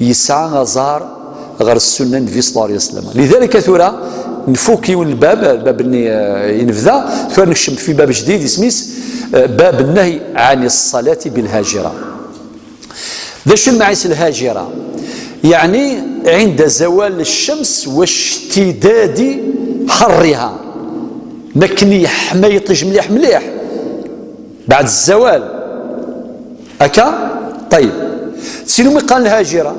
يسعى أزار غير السنة النبي صلى الله عليه وسلم. لذلك ثورة نفوك يون الباب، الباب الني-، ينبذا، ثورة نكشم في باب جديد اسميس، آه، باب النهي عن الصلاة بالهاجرة. ذا شو المعيس الهاجرة؟ يعني عند زوال الشمس واشتداد حرها، مكني حميطج مليح مليح بعد الزوال. هكا؟ طيب. سينو مي قال الهاجرة؟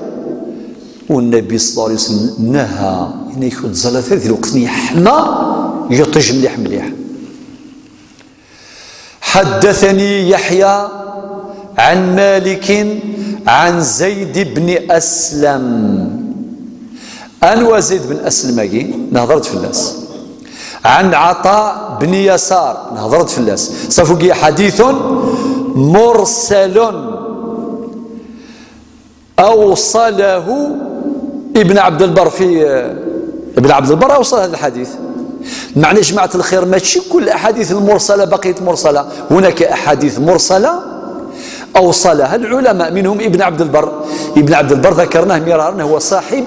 والنبي صلى الله عليه وسلم نهى إن يكون زلات هذه الوقت يحمى، يطج مليح مليح. حدثني يحيى عن مالك عن زيد بن أسلم. أنوى زيد بن أسلم أجي نهضرت في الناس. عن عطاء بن يسار نهضرت في الناس. صافوكي حديث مرسل. أوصله ابن عبد البر في، ابن عبد البر أوصل هذا الحديث. معنى جماعة الخير، ماشي كل الأحاديث المرسلة بقيت مرسلة، هناك أحاديث مرسلة أوصلها العلماء، منهم ابن عبد البر. ابن عبد البر ذكرناه مرارا، هو صاحب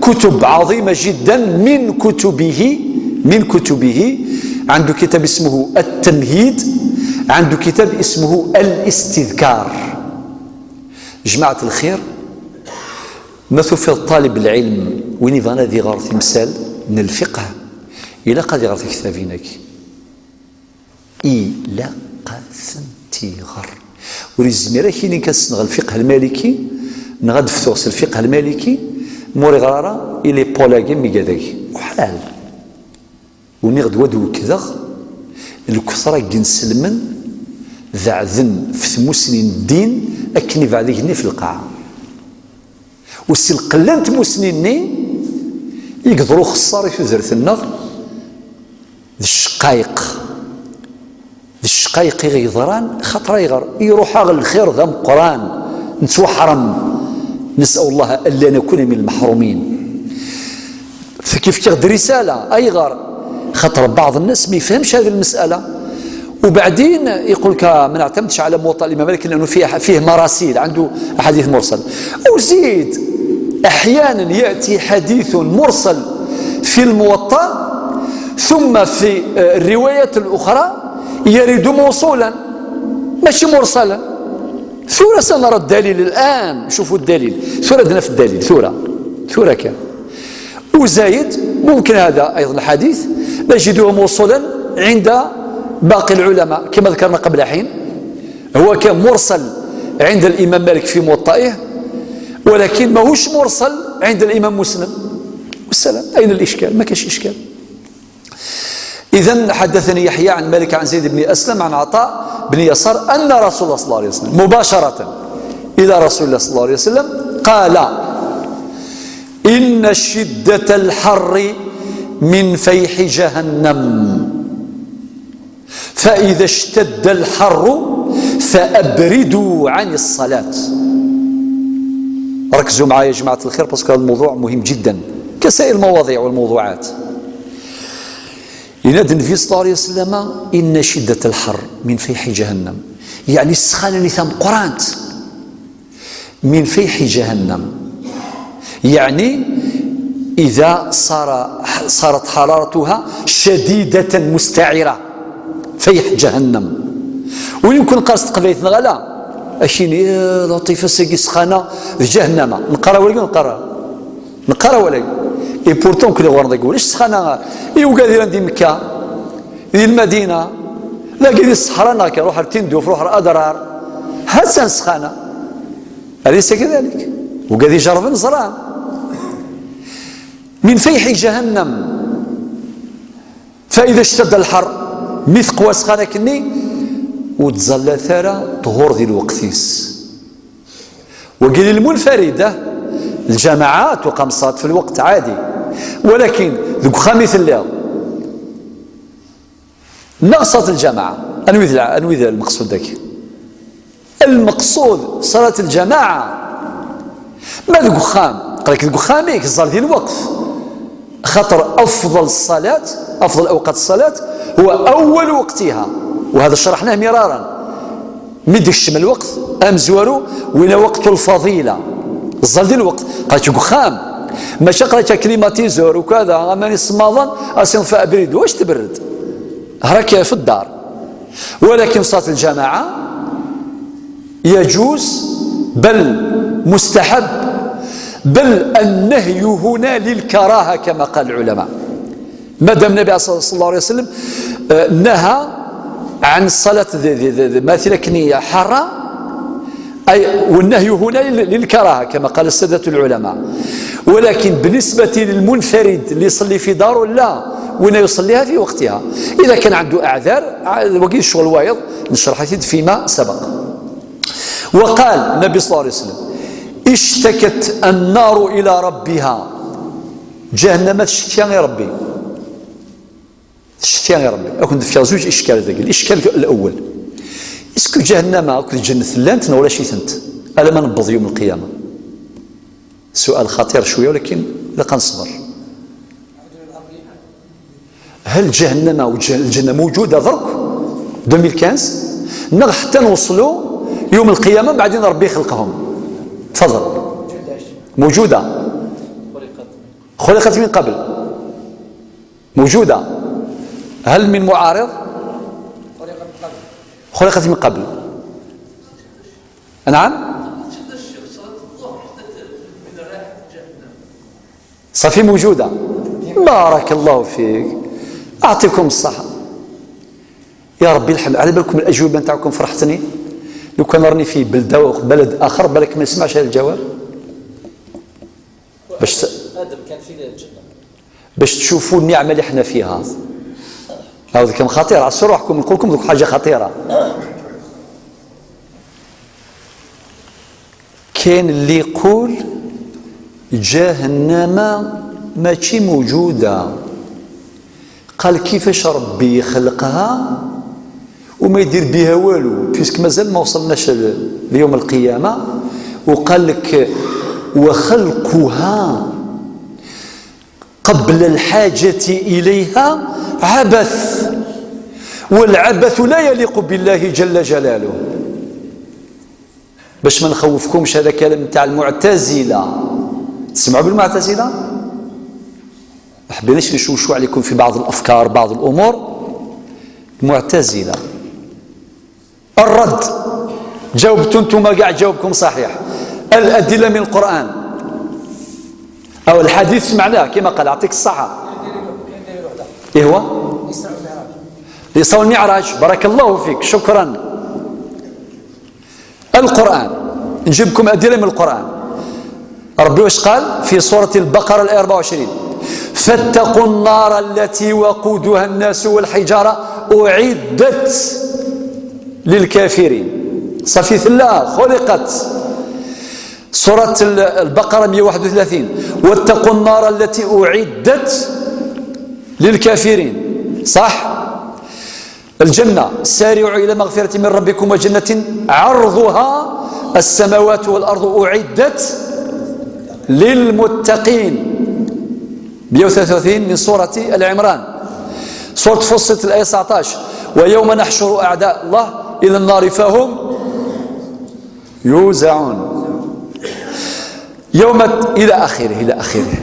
كتب عظيمة جدا، من كتبه، من كتبه عنده كتاب اسمه التمهيد، عنده كتاب اسمه الاستذكار. جماعة الخير، ما توفيض طالب العلم وين يبغى نادي غير تمثال من الفقه، إلا قد يغرف كتابينك، إلا قاسنتي غر وريزميرا كيني كاسنغ الفقه المالكي، نغد فتوس الفقه المالكي، موري غرارة إلي بولاكي ميقاداكي وحال. Uniɣ-d wad ukdeɣ lketṛa n yinselmen beɛden f tmusni n ddin akken ibeɛd igenni f lqaɛa. U si lqella n tmusni-nni i yeḍru uxeṣṣar i tudert-nneɣ d ccqayeq. D ccqayeq i ɣ-yeḍran, xaṭer ayɣer? Iruḥ-aɣ lxir d ameqqran, nettwaḥrem. نسأل الله ألا نكون من المحرومين. Kif fkiɣ-d risala, ayɣer? Xaṭer بعض الناس ما يفهمش هذه المسألة. وبعدين يقول لك: "ما نعتمدش على موطأ الإمام مالك لأنه فيه، فيه مراسيل، عنده أحاديث مرسلة". وزيد، أحيانا يأتي حديث مرسل في الموطأ ثم في، آه، الروايات الأخرى يرد موصولا، ماشي مرسلا. ثورة سنرى الدليل الآن، شوفوا الدليل، ثورة دنا في الدليل، ثورة، ثورة كان. وزايد، ممكن هذا أيضا الحديث نجده موصولا عند باقي العلماء كما ذكرنا قبل حين، هو كان مرسل عند الإمام مالك في موطئه، ولكن ماهوش مرسل عند الإمام مسلم. والسلام، أين الإشكال؟ ما كاش إشكال. إذن حدثني يحيى عن مالك عن زيد بن أسلم عن عطاء بن يسار أن رسول الله صلى الله عليه وسلم مباشرة إلى رسول الله صلى الله عليه وسلم قال: إن شدة الحر من فيح جهنم، فإذا اشتد الحر فأبردوا عن الصلاة. ركزوا معايا يا جماعة الخير، parce que هذا الموضوع مهم جدا كسائر المواضيع والموضوعات. ينادي النبي صلى الله عليه وسلم: إن شدة الحر من فيح جهنم، يعني السخانة اللي ثم قرانت من فيح جهنم، يعني إذا صار، صارت حرارتها شديدة مستعرة، فيح جهنم. ويمكن قاس تقبيت نغلا أشيني لطيفة سيكي سخانة في جهنم. نقرا ولا نقرا؟ نقرا ولا؟ إي بورتون كل غور نقول إيش سخانة؟ إي وقاعد يران دي مكة، دي المدينة، لا قاعد الصحراء ناكي روح التندوف روح الأدرار. هاتسان سخانة. أليس كذلك؟ وقد يجرب نزران من فيح جهنم، فإذا اشتد الحر، مثق وسخانة كني، وتزلى ثارة طهور ذي الوقتيس. وقيل المنفردة، الجماعات وقام صات في الوقت عادي، ولكن ذوك خامي ثلاو ناقصة الجماعة. أنوي ذا، أنوي ذا المقصود ذاك؟ المقصود صلاة الجماعة. ما ذوك خام، قال لك ذوك خاميك الزار ديال الوقت، خاطر أفضل الصلاة، أفضل أوقات الصلاة هو أول وقتها، وهذا شرحناه مرارا. مدش من الوقت أمزورو ولا وقت الفضيلة، الزال ديال الوقت. قالت لك خام، ماشي قالت لك كليماتيزور وكذا، أما نسماضا أسين فأبرد، واش تبرد؟ راك في الدار. ولكن صلاة الجماعة يجوز، بل مستحب، بل النهي هنا للكراهة كما قال العلماء. ما دام النبي صلى الله عليه وسلم، آه، نهى عن الصلاة ذي، ذي، ذي، ذي، مثلا كنية حارة، أي، والنهي هنا لل-، للكراهة كما قال السادة العلماء. ولكن بالنسبة للمنفرد اللي يصلي في داره، لا، وين يصليها في وقتها. إذا كان عنده أعذار، ع-، وقيل الشغل وايض، نشرح فيما سبق. وقال النبي صلى الله عليه وسلم: اشتكت النار إلى ربها. جهنم تشتكي يا ربي، تشتكي يا ربي. أكون في زوج إشكال ذاك. الإشكال الأول: اسكو جهنم أكو الجنة لانت ولا شي ثنت؟ ألا ما نبض يوم القيامة؟ سؤال خطير شوية، ولكن لا كنصبر. هل جهنم والجنة موجودة درك ألفين وخمسطاش؟ نغ حتى نوصلوا يوم القيامة بعدين ربي يخلقهم؟ تفضل. موجودة. خلقت من قبل. موجودة. هل من معارض؟ خلقت من قبل. نعم. صافي موجودة. بارك الله فيك، أعطيكم الصحة. يا ربي الحمد، على بالكم الأجوبة نتاعكم فرحتني. لو كان راني في بلدة، بلد آخر، بالك ما نسمعش هذا الجواب. باش ت- آدم كان في الجنة. باش تشوفوا النعمة اللي احنا فيها. هذا كان خطير، عسوا روحكم، نقول لكم دوك حاجة خطيرة. كاين اللي يقول جهنم ماشي موجودة. قال: كيفاش ربي يخلقها وما يدير بها والو؟ بيسك مازال ما وصلناش ل-، ليوم القيامة. وقال لك: وخلقها قبل الحاجة إليها عبث، والعبث لا يليق بالله جل جلاله. باش ما نخوفكمش، هذا كلام تاع المعتزلة. تسمعوا بالمعتزلة؟ ما حبيناش نشوشوا عليكم في بعض الأفكار، بعض الأمور. المعتزلة. الرد. جاوبتوا انتم كاع، جاوبكم صحيح. الأدلة من القرآن أو الحديث، سمعناه كما قال، يعطيك الصحة. إيه هو؟ الإسراء والمعراج. بارك الله فيك، شكرا. القرآن، نجيبكم أدلة من القرآن. ربي واش قال في سورة البقرة الآية أربعة وعشرين؟ فاتقوا النار التي وقودها الناس والحجارة أعدت للكافرين. صافي ثلا خلقت. سورة ال-، البقرة مية وواحد وثلاثين: واتقوا النار التي أعدت للكافرين. صح؟ الجنة: سارعوا إلى مغفرة من ربكم وجنة عرضها السماوات والأرض أعدت للمتقين. مية وثلاثة وثلاثين من سورة آل عمران. سورة فصلت الآية تسعتاش: ويوم نحشر أعداء الله إلى النار فهم يوزعون. يوم ت-، إلى آخره، إلى آخره.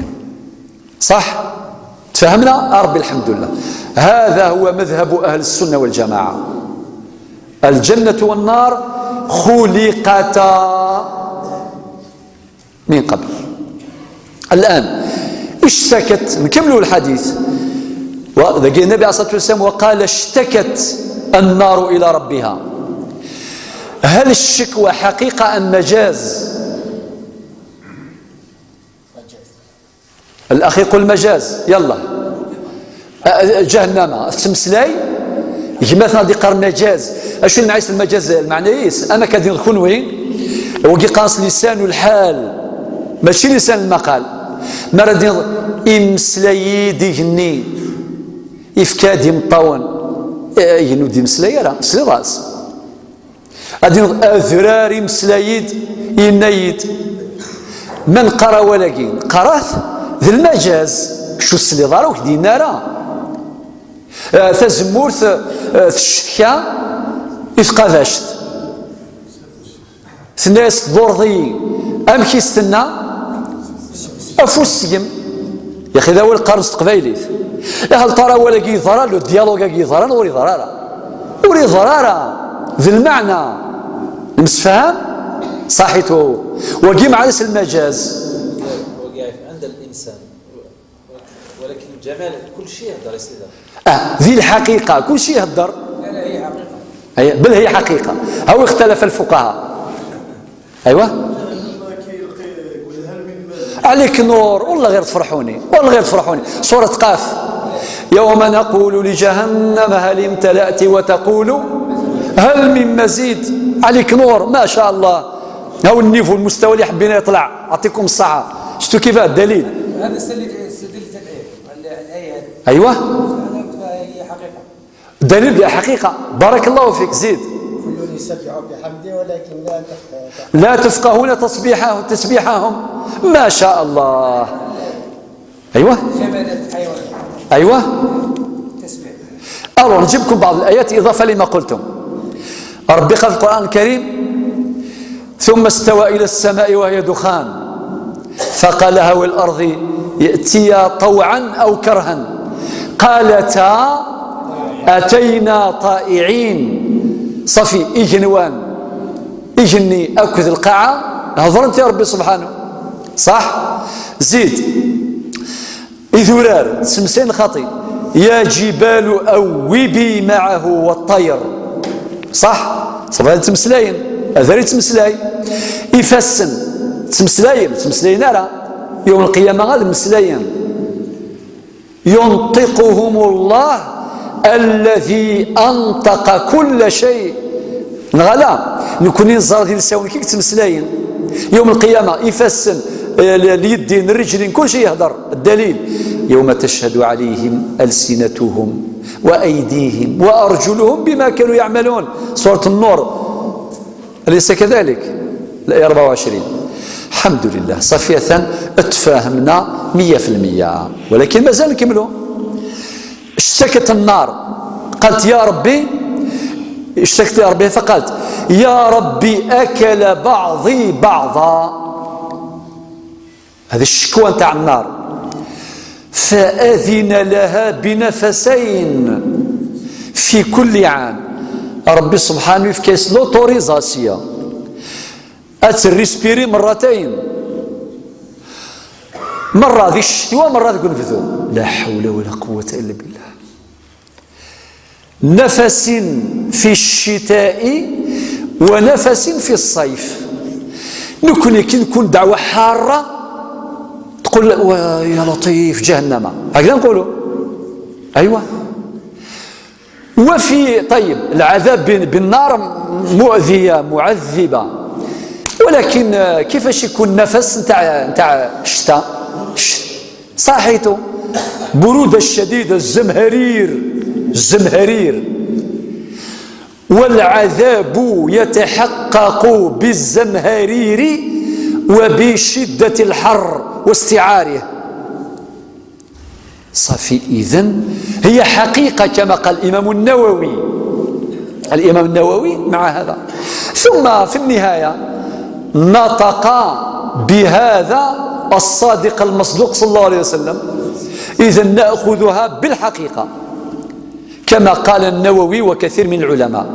صح؟ تفهمنا؟ ربي الحمد لله. هذا هو مذهب أهل السنة والجماعة. الجنة والنار خلقتا من قبل. الآن اشتكت، نكملوا الحديث. وذاك النبي عليه الصلاة والسلام وقال: اشتكت النار إلى ربها. هل الشكوى حقيقة أم مجاز؟ الأخ يقول مجاز. يلا. أ-، أ-، جهنم تمسلاي. Gma-tneɣ ad iqqar مجاز. Acu n nɛis المجاز المعنى يس؟ أما كدين خنوي وقي قاس لسان الحال، ماشي لسان المقال. ما راه دين يمسلاي ديهني، يفكاد يمطاون. إيه، ينو دي مسلاي راه سلي راس. Ad yenneḍ adrar imeslay-id, yenna-yi-d: "Ma neqqar awal-agi, neqqar-at d lmajaz, ur tesliḍ ara, ur k-d-yenna ara." Eh, tazemmurt, eh, teccetka i tqabact. Tenna-yas: "Tḍurreḍ-iyi." Amek i s-tenna? "Afus seg-m." Yaxi d awal qqaren s teqbaylit. Hal tara awal-agi yeḍra, le dialogue-agi yeḍran, ur yeḍra ara. Ur yeḍra ara. D lmeɛna. Nemsefham? Saḥit. Wagi meɛna-s lmajaz. وقع عند الإنسان. ولكن الجمال كل شيء يهضر يا سيدي. آه، ذي الحقيقة، كل شيء يهضر. لا، لا، هي حقيقة. أي، بل هي حقيقة. هو اختلف الفقهاء. أيوة. عليك نور، والله غير تفرحوني، والله غير تفرحوني. سورة قاف: "يوم نقول لجهنم هل امتلأت وتقول هل من مزيد". عليك نور، ما شاء الله. هاو النيفو، المستوى اللي حبينا يطلع. أعطيكم الصحة. شفتوا كيف الدليل؟ هذا السلي-، السلي التدعيم، ال-، الآية هذه. أيوة. هذا هي حقيقة. دليل بحقيقة. بارك الله فيك، زيد. كل يسبح بحمده ولكن لا تفقه-، لا تفقهون تسبيحه-، تسبيحهم. ما شاء الله. أيوة. جمادات الحيوان. أيوة. تسبيح. Alors، نجيبكم بعض الآيات إضافة لما قلتم. ربي قال في القرآن الكريم: "ثم استوى إلى السماء وهي دخان فقال لها وللأرض ائتيا طوعا أو كرها قالتا أتينا طائعين". صافي، igenwan, igenni akked lqaɛa hedren-t i Ṛebbi subḥanahu. Ṣaḥ? Zid. Idurar, semsayen xaṭi. "يا جبال أوبي معه والطير". Ṣaḥ? Ṣaḥ, ad ttmeslayen. Adrar yettmeslay. Ifassen, ttmeslayen, ttmeslayen ara. Yawm lqiyama ad mmeslayen. "ينطقهم الله الذي أنطق كل شيء". Neɣ ala, nekni neẓra d ilsawen-ik i yettmeslayen. Yawm lqiyama, ifassen, eh, l-, lyeddin, rrijlin, kulci yehder. Ddalil: "يوم تشهد عليهم ألسنتهم وأيديهم وأرجلهم بما كانوا يعملون". Surat Nnur. أليس كذلك؟ الآية أربعة وعشرين. الحمد لله، صافي، أثان تفاهمنا مية في المية، ولكن مازال نكملوا. اشتكت النار، قالت: "يا ربي"، اشتكت إلى ربها فقالت: "يا ربي، أكل بعضي بعضا". هذه الشكوى نتاع النار. "فأذن لها بنفسين في كل عام". ربي سبحانه يفكيس l'autorisation. أتريسبيري مرتين. مرة ذي الشتوى، مرة ذي النبذو. لا حول ولا قوة إلا بالله. نفس في الشتاء ونفس في الصيف. Nekni كي نكون دعوة حارة، قل و-، يا لطيف، جهنم، هكذا نقولوا. أيوة. وفي، طيب، العذاب بال-، بالنار مؤذية معذبة، ولكن، آه، كيفاش يكون نفس نتاع، نتاع الشتاء؟ ش-، صحيتو، برودة شديدة، الزمهرير، الزمهرير. والعذاب يتحقق بالزمهرير وبشدة الحر واستعاره. صافي، إذن هي حقيقة كما قال الإمام النووي. الإمام النووي مع هذا، ثم في النهاية نطق بهذا الصادق المصدوق صلى الله عليه وسلم. إذن نأخذها بالحقيقة كما قال النووي وكثير من العلماء.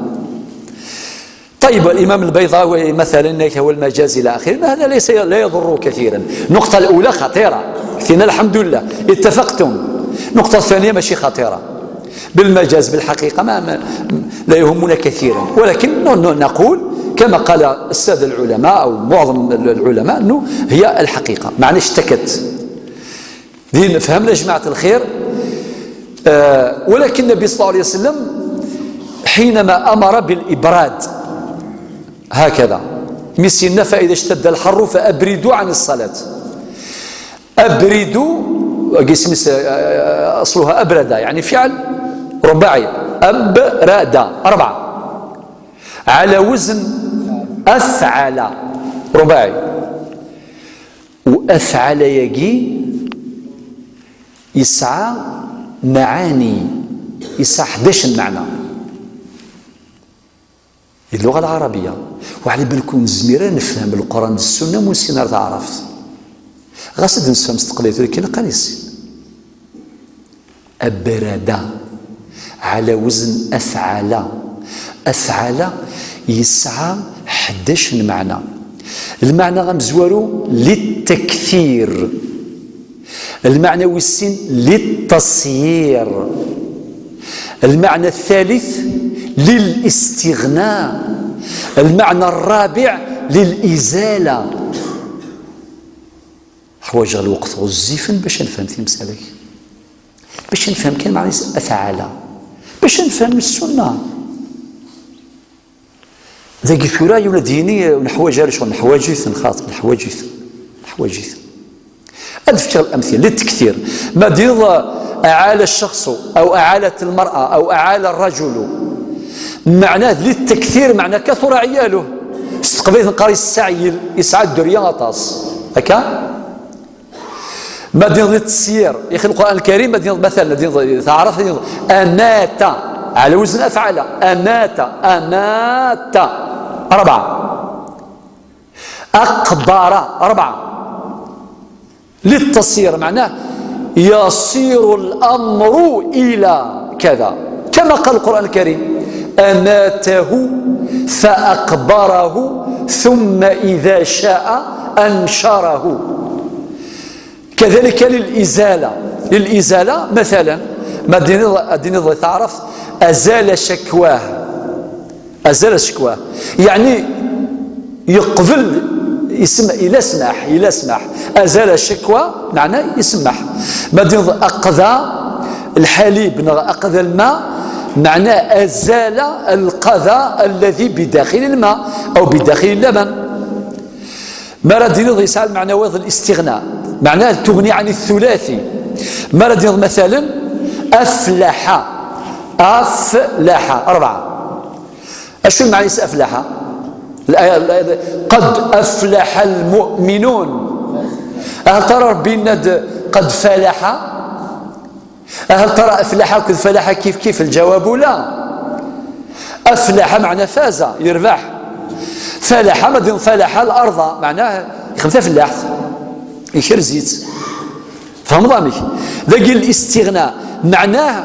طيب، الإمام البيضاوي مثلًا، هو المجاز إلى آخره، هذا ليس، لا يضر كثيرًا. النقطة الأولى خطيرة، قلنا الحمد لله اتفقتم. النقطة الثانية ماشي خطيرة، بالمجاز، بالحقيقة ما، ما، لا يهمنا كثيرًا، ولكن ن-، ن-، نقول كما قال السادة العلماء أو معظم العلماء أنه هي الحقيقة، معنى اشتكت. دين فهمنا جماعة الخير. آه، ولكن النبي صلى الله عليه وسلم حينما أمر بالإبراد هكذا، مثلنا: "فإذا اشتد الحر فأبردوا عن الصلاة". أبردوا، قسم س-، آه، أصلها أبرد، يعني فعل رباعي. أبرد، أربعة، على وزن أفعل، رباعي. وأفعل يجي يسعى معاني، يسعى حداش معنى. اللغة العربية، وعلى بالكم نزمير نفهم القرآن والسنة ونسينا تعرفت. غاس نسهم استقبلت، لكن قال يسين. أبرد على وزن أفعل. أفعل يسعى حداش معنى. المعنى غمزوارو للتكثير، المعنى والسين للتصيير، المعنى الثالث للاستغناء، المعنى الرابع للإزالة. حوايج الوقت غزيفا باش نفهم في مسألة، باش نفهم كان معنى أفعل، باش نفهم السنة. ذاك ثورة يولد يني نحواج على شغل، نحواجيث نخاط، نحواجيث، نحواجيث. أدفع الأمثلة للتكثير. ما ديض أعال الشخص أو أعالت المرأة أو أعال الرجل، معناه للتكثير، معناه كثر عياله. استقبلت نقاري السعيل، يسعى الدريا غطاس. هكا؟ ما ديض للتسيير. يا أخي، القرآن الكريم ما ديض مثلا، ديض تعرف، ديض أمات على وزن أفعل. أمات، أمات. أربعة. أقبر، أربعة. للتصير معناه يصير الأمر إلى كذا، كما قال القرآن الكريم: "أماته فأقبره ثم إذا شاء أنشره". كذلك للإزالة، للإزالة مثلا، ما ديني، ديني تعرف، أزال شكواه، أزال شكواه، يعني يقبل، يسم-، إلا سمح، إلا سمح. أزال الشكوى معناه يسمح. ما دينظ أقذى الحليب، نغ أقذى الماء، معناه أزال القذى الذي بداخل الماء أو بداخل اللبن. ما راه دينظ يسعى المعنى واضح الاستغناء، معناه تغني عن الثلاثي. ما راه دينظ مثلا أفلح، أفلح، أربعة. أشو معنى أفلح؟ الآية، الآية: "قد أفلح المؤمنون". هل ترى ربي ند قد فلح؟ هل ترى أفلح وكذ فلح كيف كيف؟ الجواب لا. أفلح معنى فاز، يربح. فلح، ما دين فلح الأرض، معناه يخدم فلاح، يكرزيت. فهم ظامك؟ ذاك الاستغناء معناه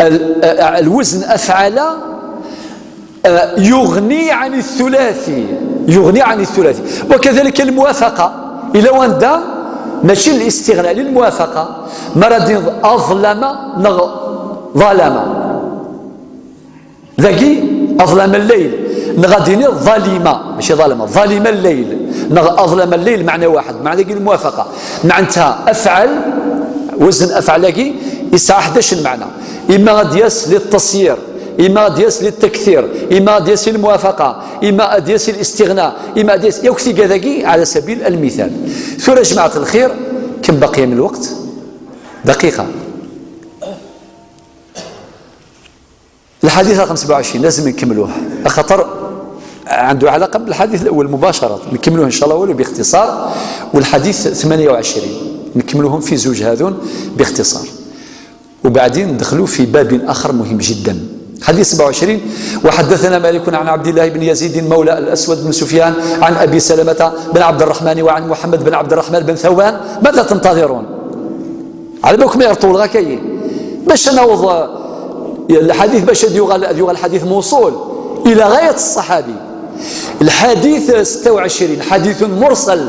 ال-، آه، الوزن أفعل، آه، يغني عن الثلاثي، يغني عن الثلاثي. وكذلك الموافقة، إلى واندا ماشي الاستغناء، للموافقة. مرة دين أظلم نغ ظلم. ذاكي أظلم الليل. Neɣ ad d-tiniḍ ḍalima, mačči ḍalama, ḍalima lleyl, neɣ aḍlama lleyl, meɛna waḥed, meɛna dagi lmuwafaqa. Meɛnta afɛal, wazn afɛal-agi, yesɛa ḥdac n meɛna. Ima ad d-yas li tteṣyir, ima ad d-yas li ttaktir, ima ad d-yas i lmuwafaqa, ima ad d-yas i listiɣna, ima ad d-yas yakk tigad-agi, ɛala sabil almital. Tura, jmaɛat lxir, كم بقي من الوقت؟ دقيقة. الحديث رقم سبعة وعشرين لازم نكملوه، خاطر عنده علاقة بالحديث الأول مباشرة. نكملوه إن شاء الله ولو باختصار. والحديث ثمانية وعشرين نكملوهم في زوج هذون باختصار، وبعدين ندخلوا في باب آخر مهم جدا. حديث سبعة وعشرين: وحدثنا مالك عن عبد الله بن يزيد مولى الأسود بن سفيان عن أبي سلمة بن عبد الرحمن وعن محمد بن عبد الرحمن بن ثوبان. ماذا تنتظرون؟ على بالكم يرطول غا كاين. باش نوض الحديث، باش يغال، يغال الحديث موصول إلى غاية الصحابي. الحديث ستة وعشرين حديث مرسل.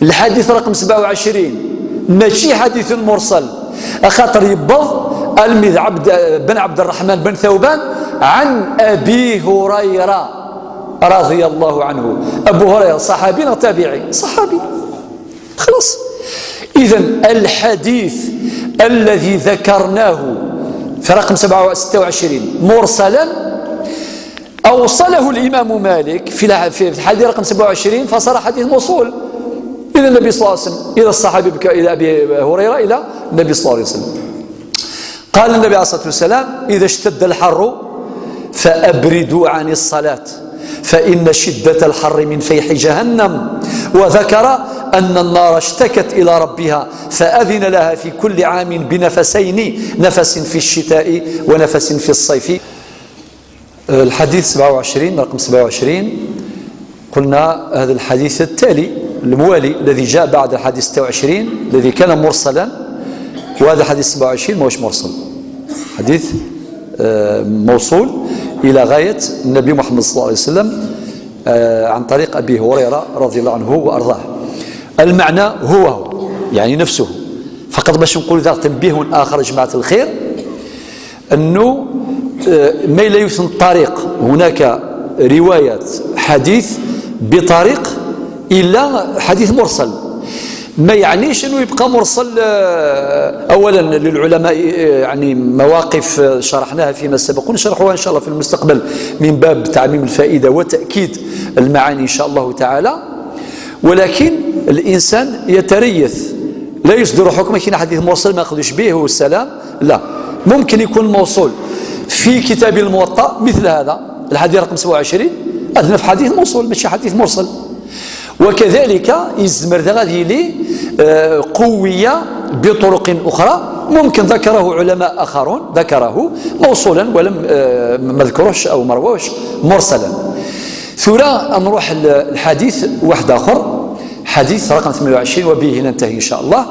الحديث رقم سبعة وعشرين ماشي حديث مرسل، خاطر يبض المذ عبد بن عبد الرحمن بن ثوبان عن أبي هريرة رضي الله عنه. أبو هريرة صحابي ولا تابعي؟ صحابي. خلاص. إذن الحديث الذي ذكرناه في رقم سبعة وستة وعشرين مرسلا، أوصله الإمام مالك في الح-، في الحديث رقم سبعة وعشرين، فصار حديث موصول إلى النبي صلى الله عليه وسلم، إلى الصحابي بك-، إلى أبي هريرة، إلى النبي صلى الله عليه وسلم. قال النبي عليه الصلاة والسلام: إذا اشتد الحر فأبردوا عن الصلاة، فإن شدة الحر من فيح جهنم. وذكر أن النار اشتكت إلى ربها فأذن لها في كل عام بنفسين، نفس في الشتاء ونفس في الصيف. الحديث سبعة وعشرين، رقم سبعة وعشرين، قلنا هذا الحديث التالي الموالي الذي جاء بعد الحديث ستة وعشرين الذي كان مرسلا، وهذا الحديث سبعة وعشرين ماهوش مرسل، حديث، آه، موصول إلى غاية النبي محمد صلى الله عليه وسلم، آه، عن طريق أبي هريرة رضي الله عنه وأرضاه. المعنى هو هو، يعني نفسه، فقط باش نقول ذا تنبيه آخر جماعة الخير، أنه، آه، ما إلا يثن الطريق هناك رواية حديث بطريق إلا حديث مرسل. ما يعنيش أنه يبقى مرسل، آه، أولا للعلماء، آه، يعني مواقف، آه، شرحناها فيما سبق ونشرحها إن شاء الله في المستقبل من باب تعميم الفائدة وتأكيد المعاني إن شاء الله تعالى. ولكن الإنسان يتريث، لا يصدر حكم كاين حديث مرسل ما يقدوش به والسلام، لا، ممكن يكون موصول في كتاب الموطأ مثل هذا الحديث رقم سبعة وعشرين، هذا في حديث موصول ماشي حديث مرسل. وكذلك يزمر ذا غادي يلي، آه، قوية بطرق أخرى، ممكن ذكره علماء آخرون، ذكره موصولا ولم، آه، ما ذكروش أو ما رووش مرسلا. ثورة نروح ال-، الحديث واحد آخر، حديث رقم ثمانية وعشرين، وبه ننتهي إن شاء الله.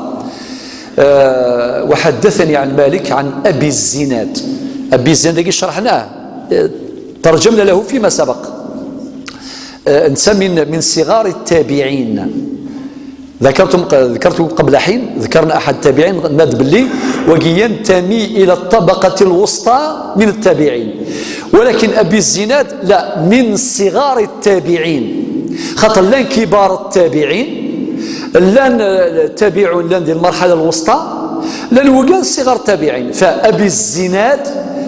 آه، وحدثني عن مالك عن أبي الزناد. أبي الزناد اللي شرحناه، آه، ترجمنا له فيما سبق. آه، نسمي من، من صغار التابعين. ذكرتم ق-، ذكرت قبل حين، ذكرنا أحد التابعين، ناد بلي وقي ينتمي إلى الطبقة الوسطى من التابعين، ولكن أبي الزناد لا، من صغار التابعين، خاطر لان كبار التابعين، لان التابعون، لان دي المرحلة الوسطى، لان وقان صغار التابعين، فأبي الزناد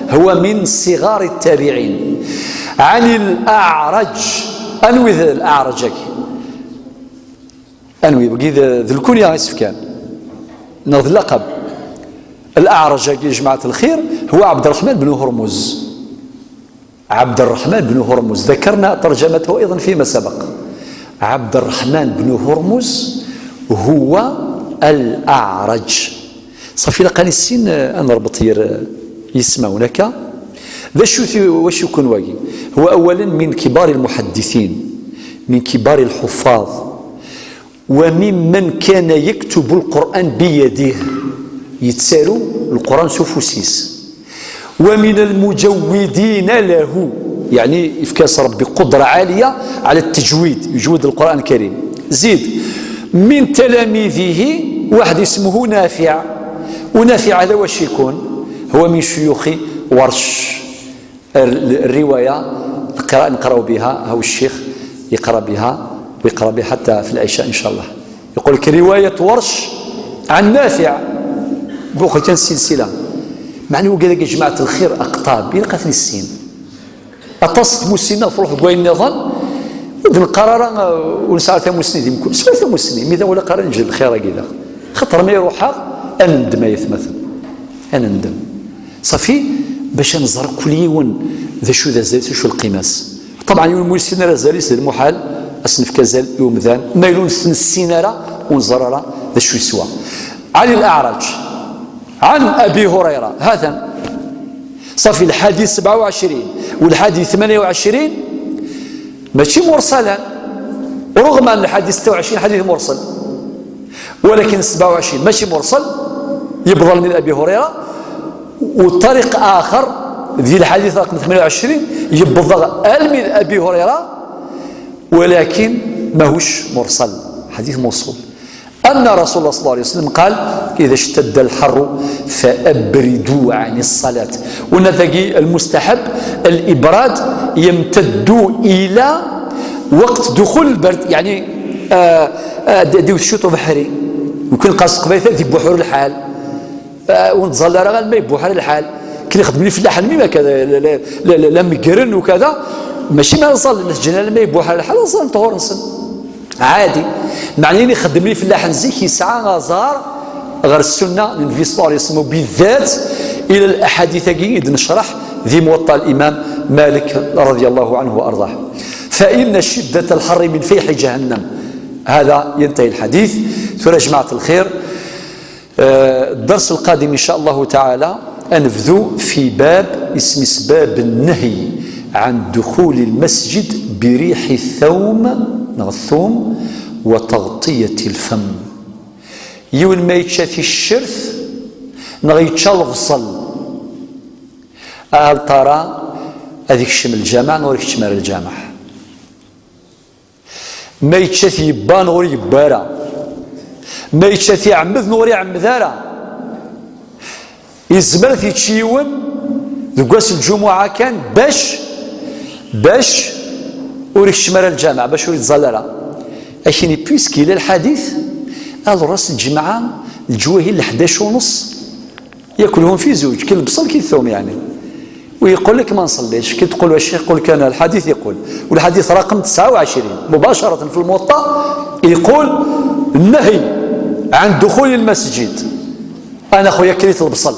هو من صغار التابعين. عن الأعرج، أنوي ذا الأعرج؟ أنوي بقي ذا، ذا الكنية يسفكان، ناخذ اللقب. الأعرج يا جماعة الخير هو عبد الرحمن بن هرمز. عبد الرحمن بن هرمز، ذكرنا ترجمته أيضًا فيما سبق. عبد الرحمن بن هرمز هو الأعرج. صافي، لقاني السين، آه، أنا ربط ير-، يسمعونك. ذا شو ثي-، واش يكون واقي؟ هو أولًا من كبار المحدثين، من كبار الحفاظ، وممن كان يكتب القرآن بيده، يتسارو القرآن سوفوسيس، ومن المجودين له، يعني يفكاس ربي قدرة عالية على التجويد، يجود القرآن الكريم. زيد، من تلاميذه واحد اسمه نافع، ونافع هذا واش يكون؟ هو من شيوخ ورش. الرواية قراءة نقراو بها، هاو الشيخ يقرا بها، ويقرا بها حتى في العشاء إن شاء الله. يقول لك: رواية ورش عن نافع، بوخ كان سلسلة. معني وقال لك: يا جماعة الخير أقطاب، إلا قاتل السين. أطاس تموسينا في روح قوين نظام، ودن قرارا، آه، ونسعى تموسني دي مكو. سوى تموسني، ميدا ولا قرار نجد الخير كذا. خطر ما يروح، أنا ندم يا ثمثل. أنا ندم. صافي، باش نزر كل يوم ذا شو ذا زيت، شو القيماس. طبعًا يوم المسلم راه زالي سيد المحال، أصنف كزال يوم ذان، ما يلون سن السينارة ونزر راه ذا شو يسوى. عن الأعرج، عن أبي هريرة، هذا صافي الحديث سبعة وعشرين والحديث ثمانية وعشرين ماشي مرسلا، رغم أن الحديث ستة وعشرين حديث مرسل، ولكن سبعة وعشرين ماشي مرسل، يبضل من أبي هريرة، والطريق آخر ذي الحديث رقم ثمانية وعشرين يبضل من أبي هريرة، ولكن ماهوش مرسل، حديث موصول. أن رسول الله صلى الله عليه وسلم قال: إذا اشتد الحر فأبردوا عن الصلاة. ونذاقي المستحب الإبراد يمتد إلى وقت دخول البرد، يعني، آه، آه، ديو الشوط بحري، يمكن قاس قبيثة دي بحور الحال. آه، ونتظل راه ما يبوح على الحال. كي يخدم لي فلاح الميم هكذا، لا، لا، لا، لا، لا مقرن وكذا، ماشي ما نصل، الجنان ما يبوح على الحال، نصل طهور نصل. عادي. معني اللي يخدم لي فلاح نزيك يسعى غزار غير السنة للنبي صلى الله عليه وسلم، وبالذات إلى الأحاديث كي نشرح ذي موطأ الإمام مالك رضي الله عنه وأرضاه. فإن شدة الحر من فيح جهنم. هذا ينتهي الحديث. ثورة جماعة الخير. آه، الدرس القادم إن شاء الله تعالى أنبذو في باب اسم باب النهي عن دخول المسجد بريح الثوم، نغ الثوم، وتغطية الفم. يون ما يتشافي الشرث، نغ يتشال الفصل. هل ترى هذيك الشم الجامع، نوريك تشمار الجامع. ما يتشات يبا نور يبارا، ما يتشات يعمد نور يعمد أرا. يزمر تيتشيون دقاس الجمعة كان باش، باش وريك شمال الجامع، باش وريك زالرا. أكيني بيسكي للحديث، الراس الجمعة الجواهي الحداش ونص. ياكلهم في زوج، كي البصل كي الثوم يعني. ويقول لك ما نصليش، كي تقول له الشيخ يقول لك أنا الحديث يقول، والحديث رقم تسعة وعشرين مباشرة في الموطأ يقول: النهي عن دخول المسجد. أنا خويا كريت البصل،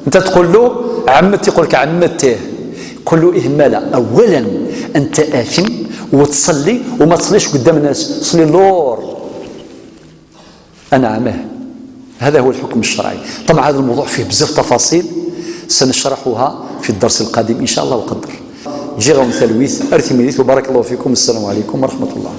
أنت تقول له عمت، يقول لك عمت إيه؟ قل له إيه مالا؟ أولا أنت آثم وتصلي وما تصليش قدام الناس، صلي اللور. أنعم، هذا هو الحكم الشرعي. طبعا هذا الموضوع فيه بزاف تفاصيل سنشرحها في الدرس القادم إن شاء الله وقدر. جيغا مثلويث أرثي ميليث، وبارك الله فيكم. السلام عليكم ورحمة الله.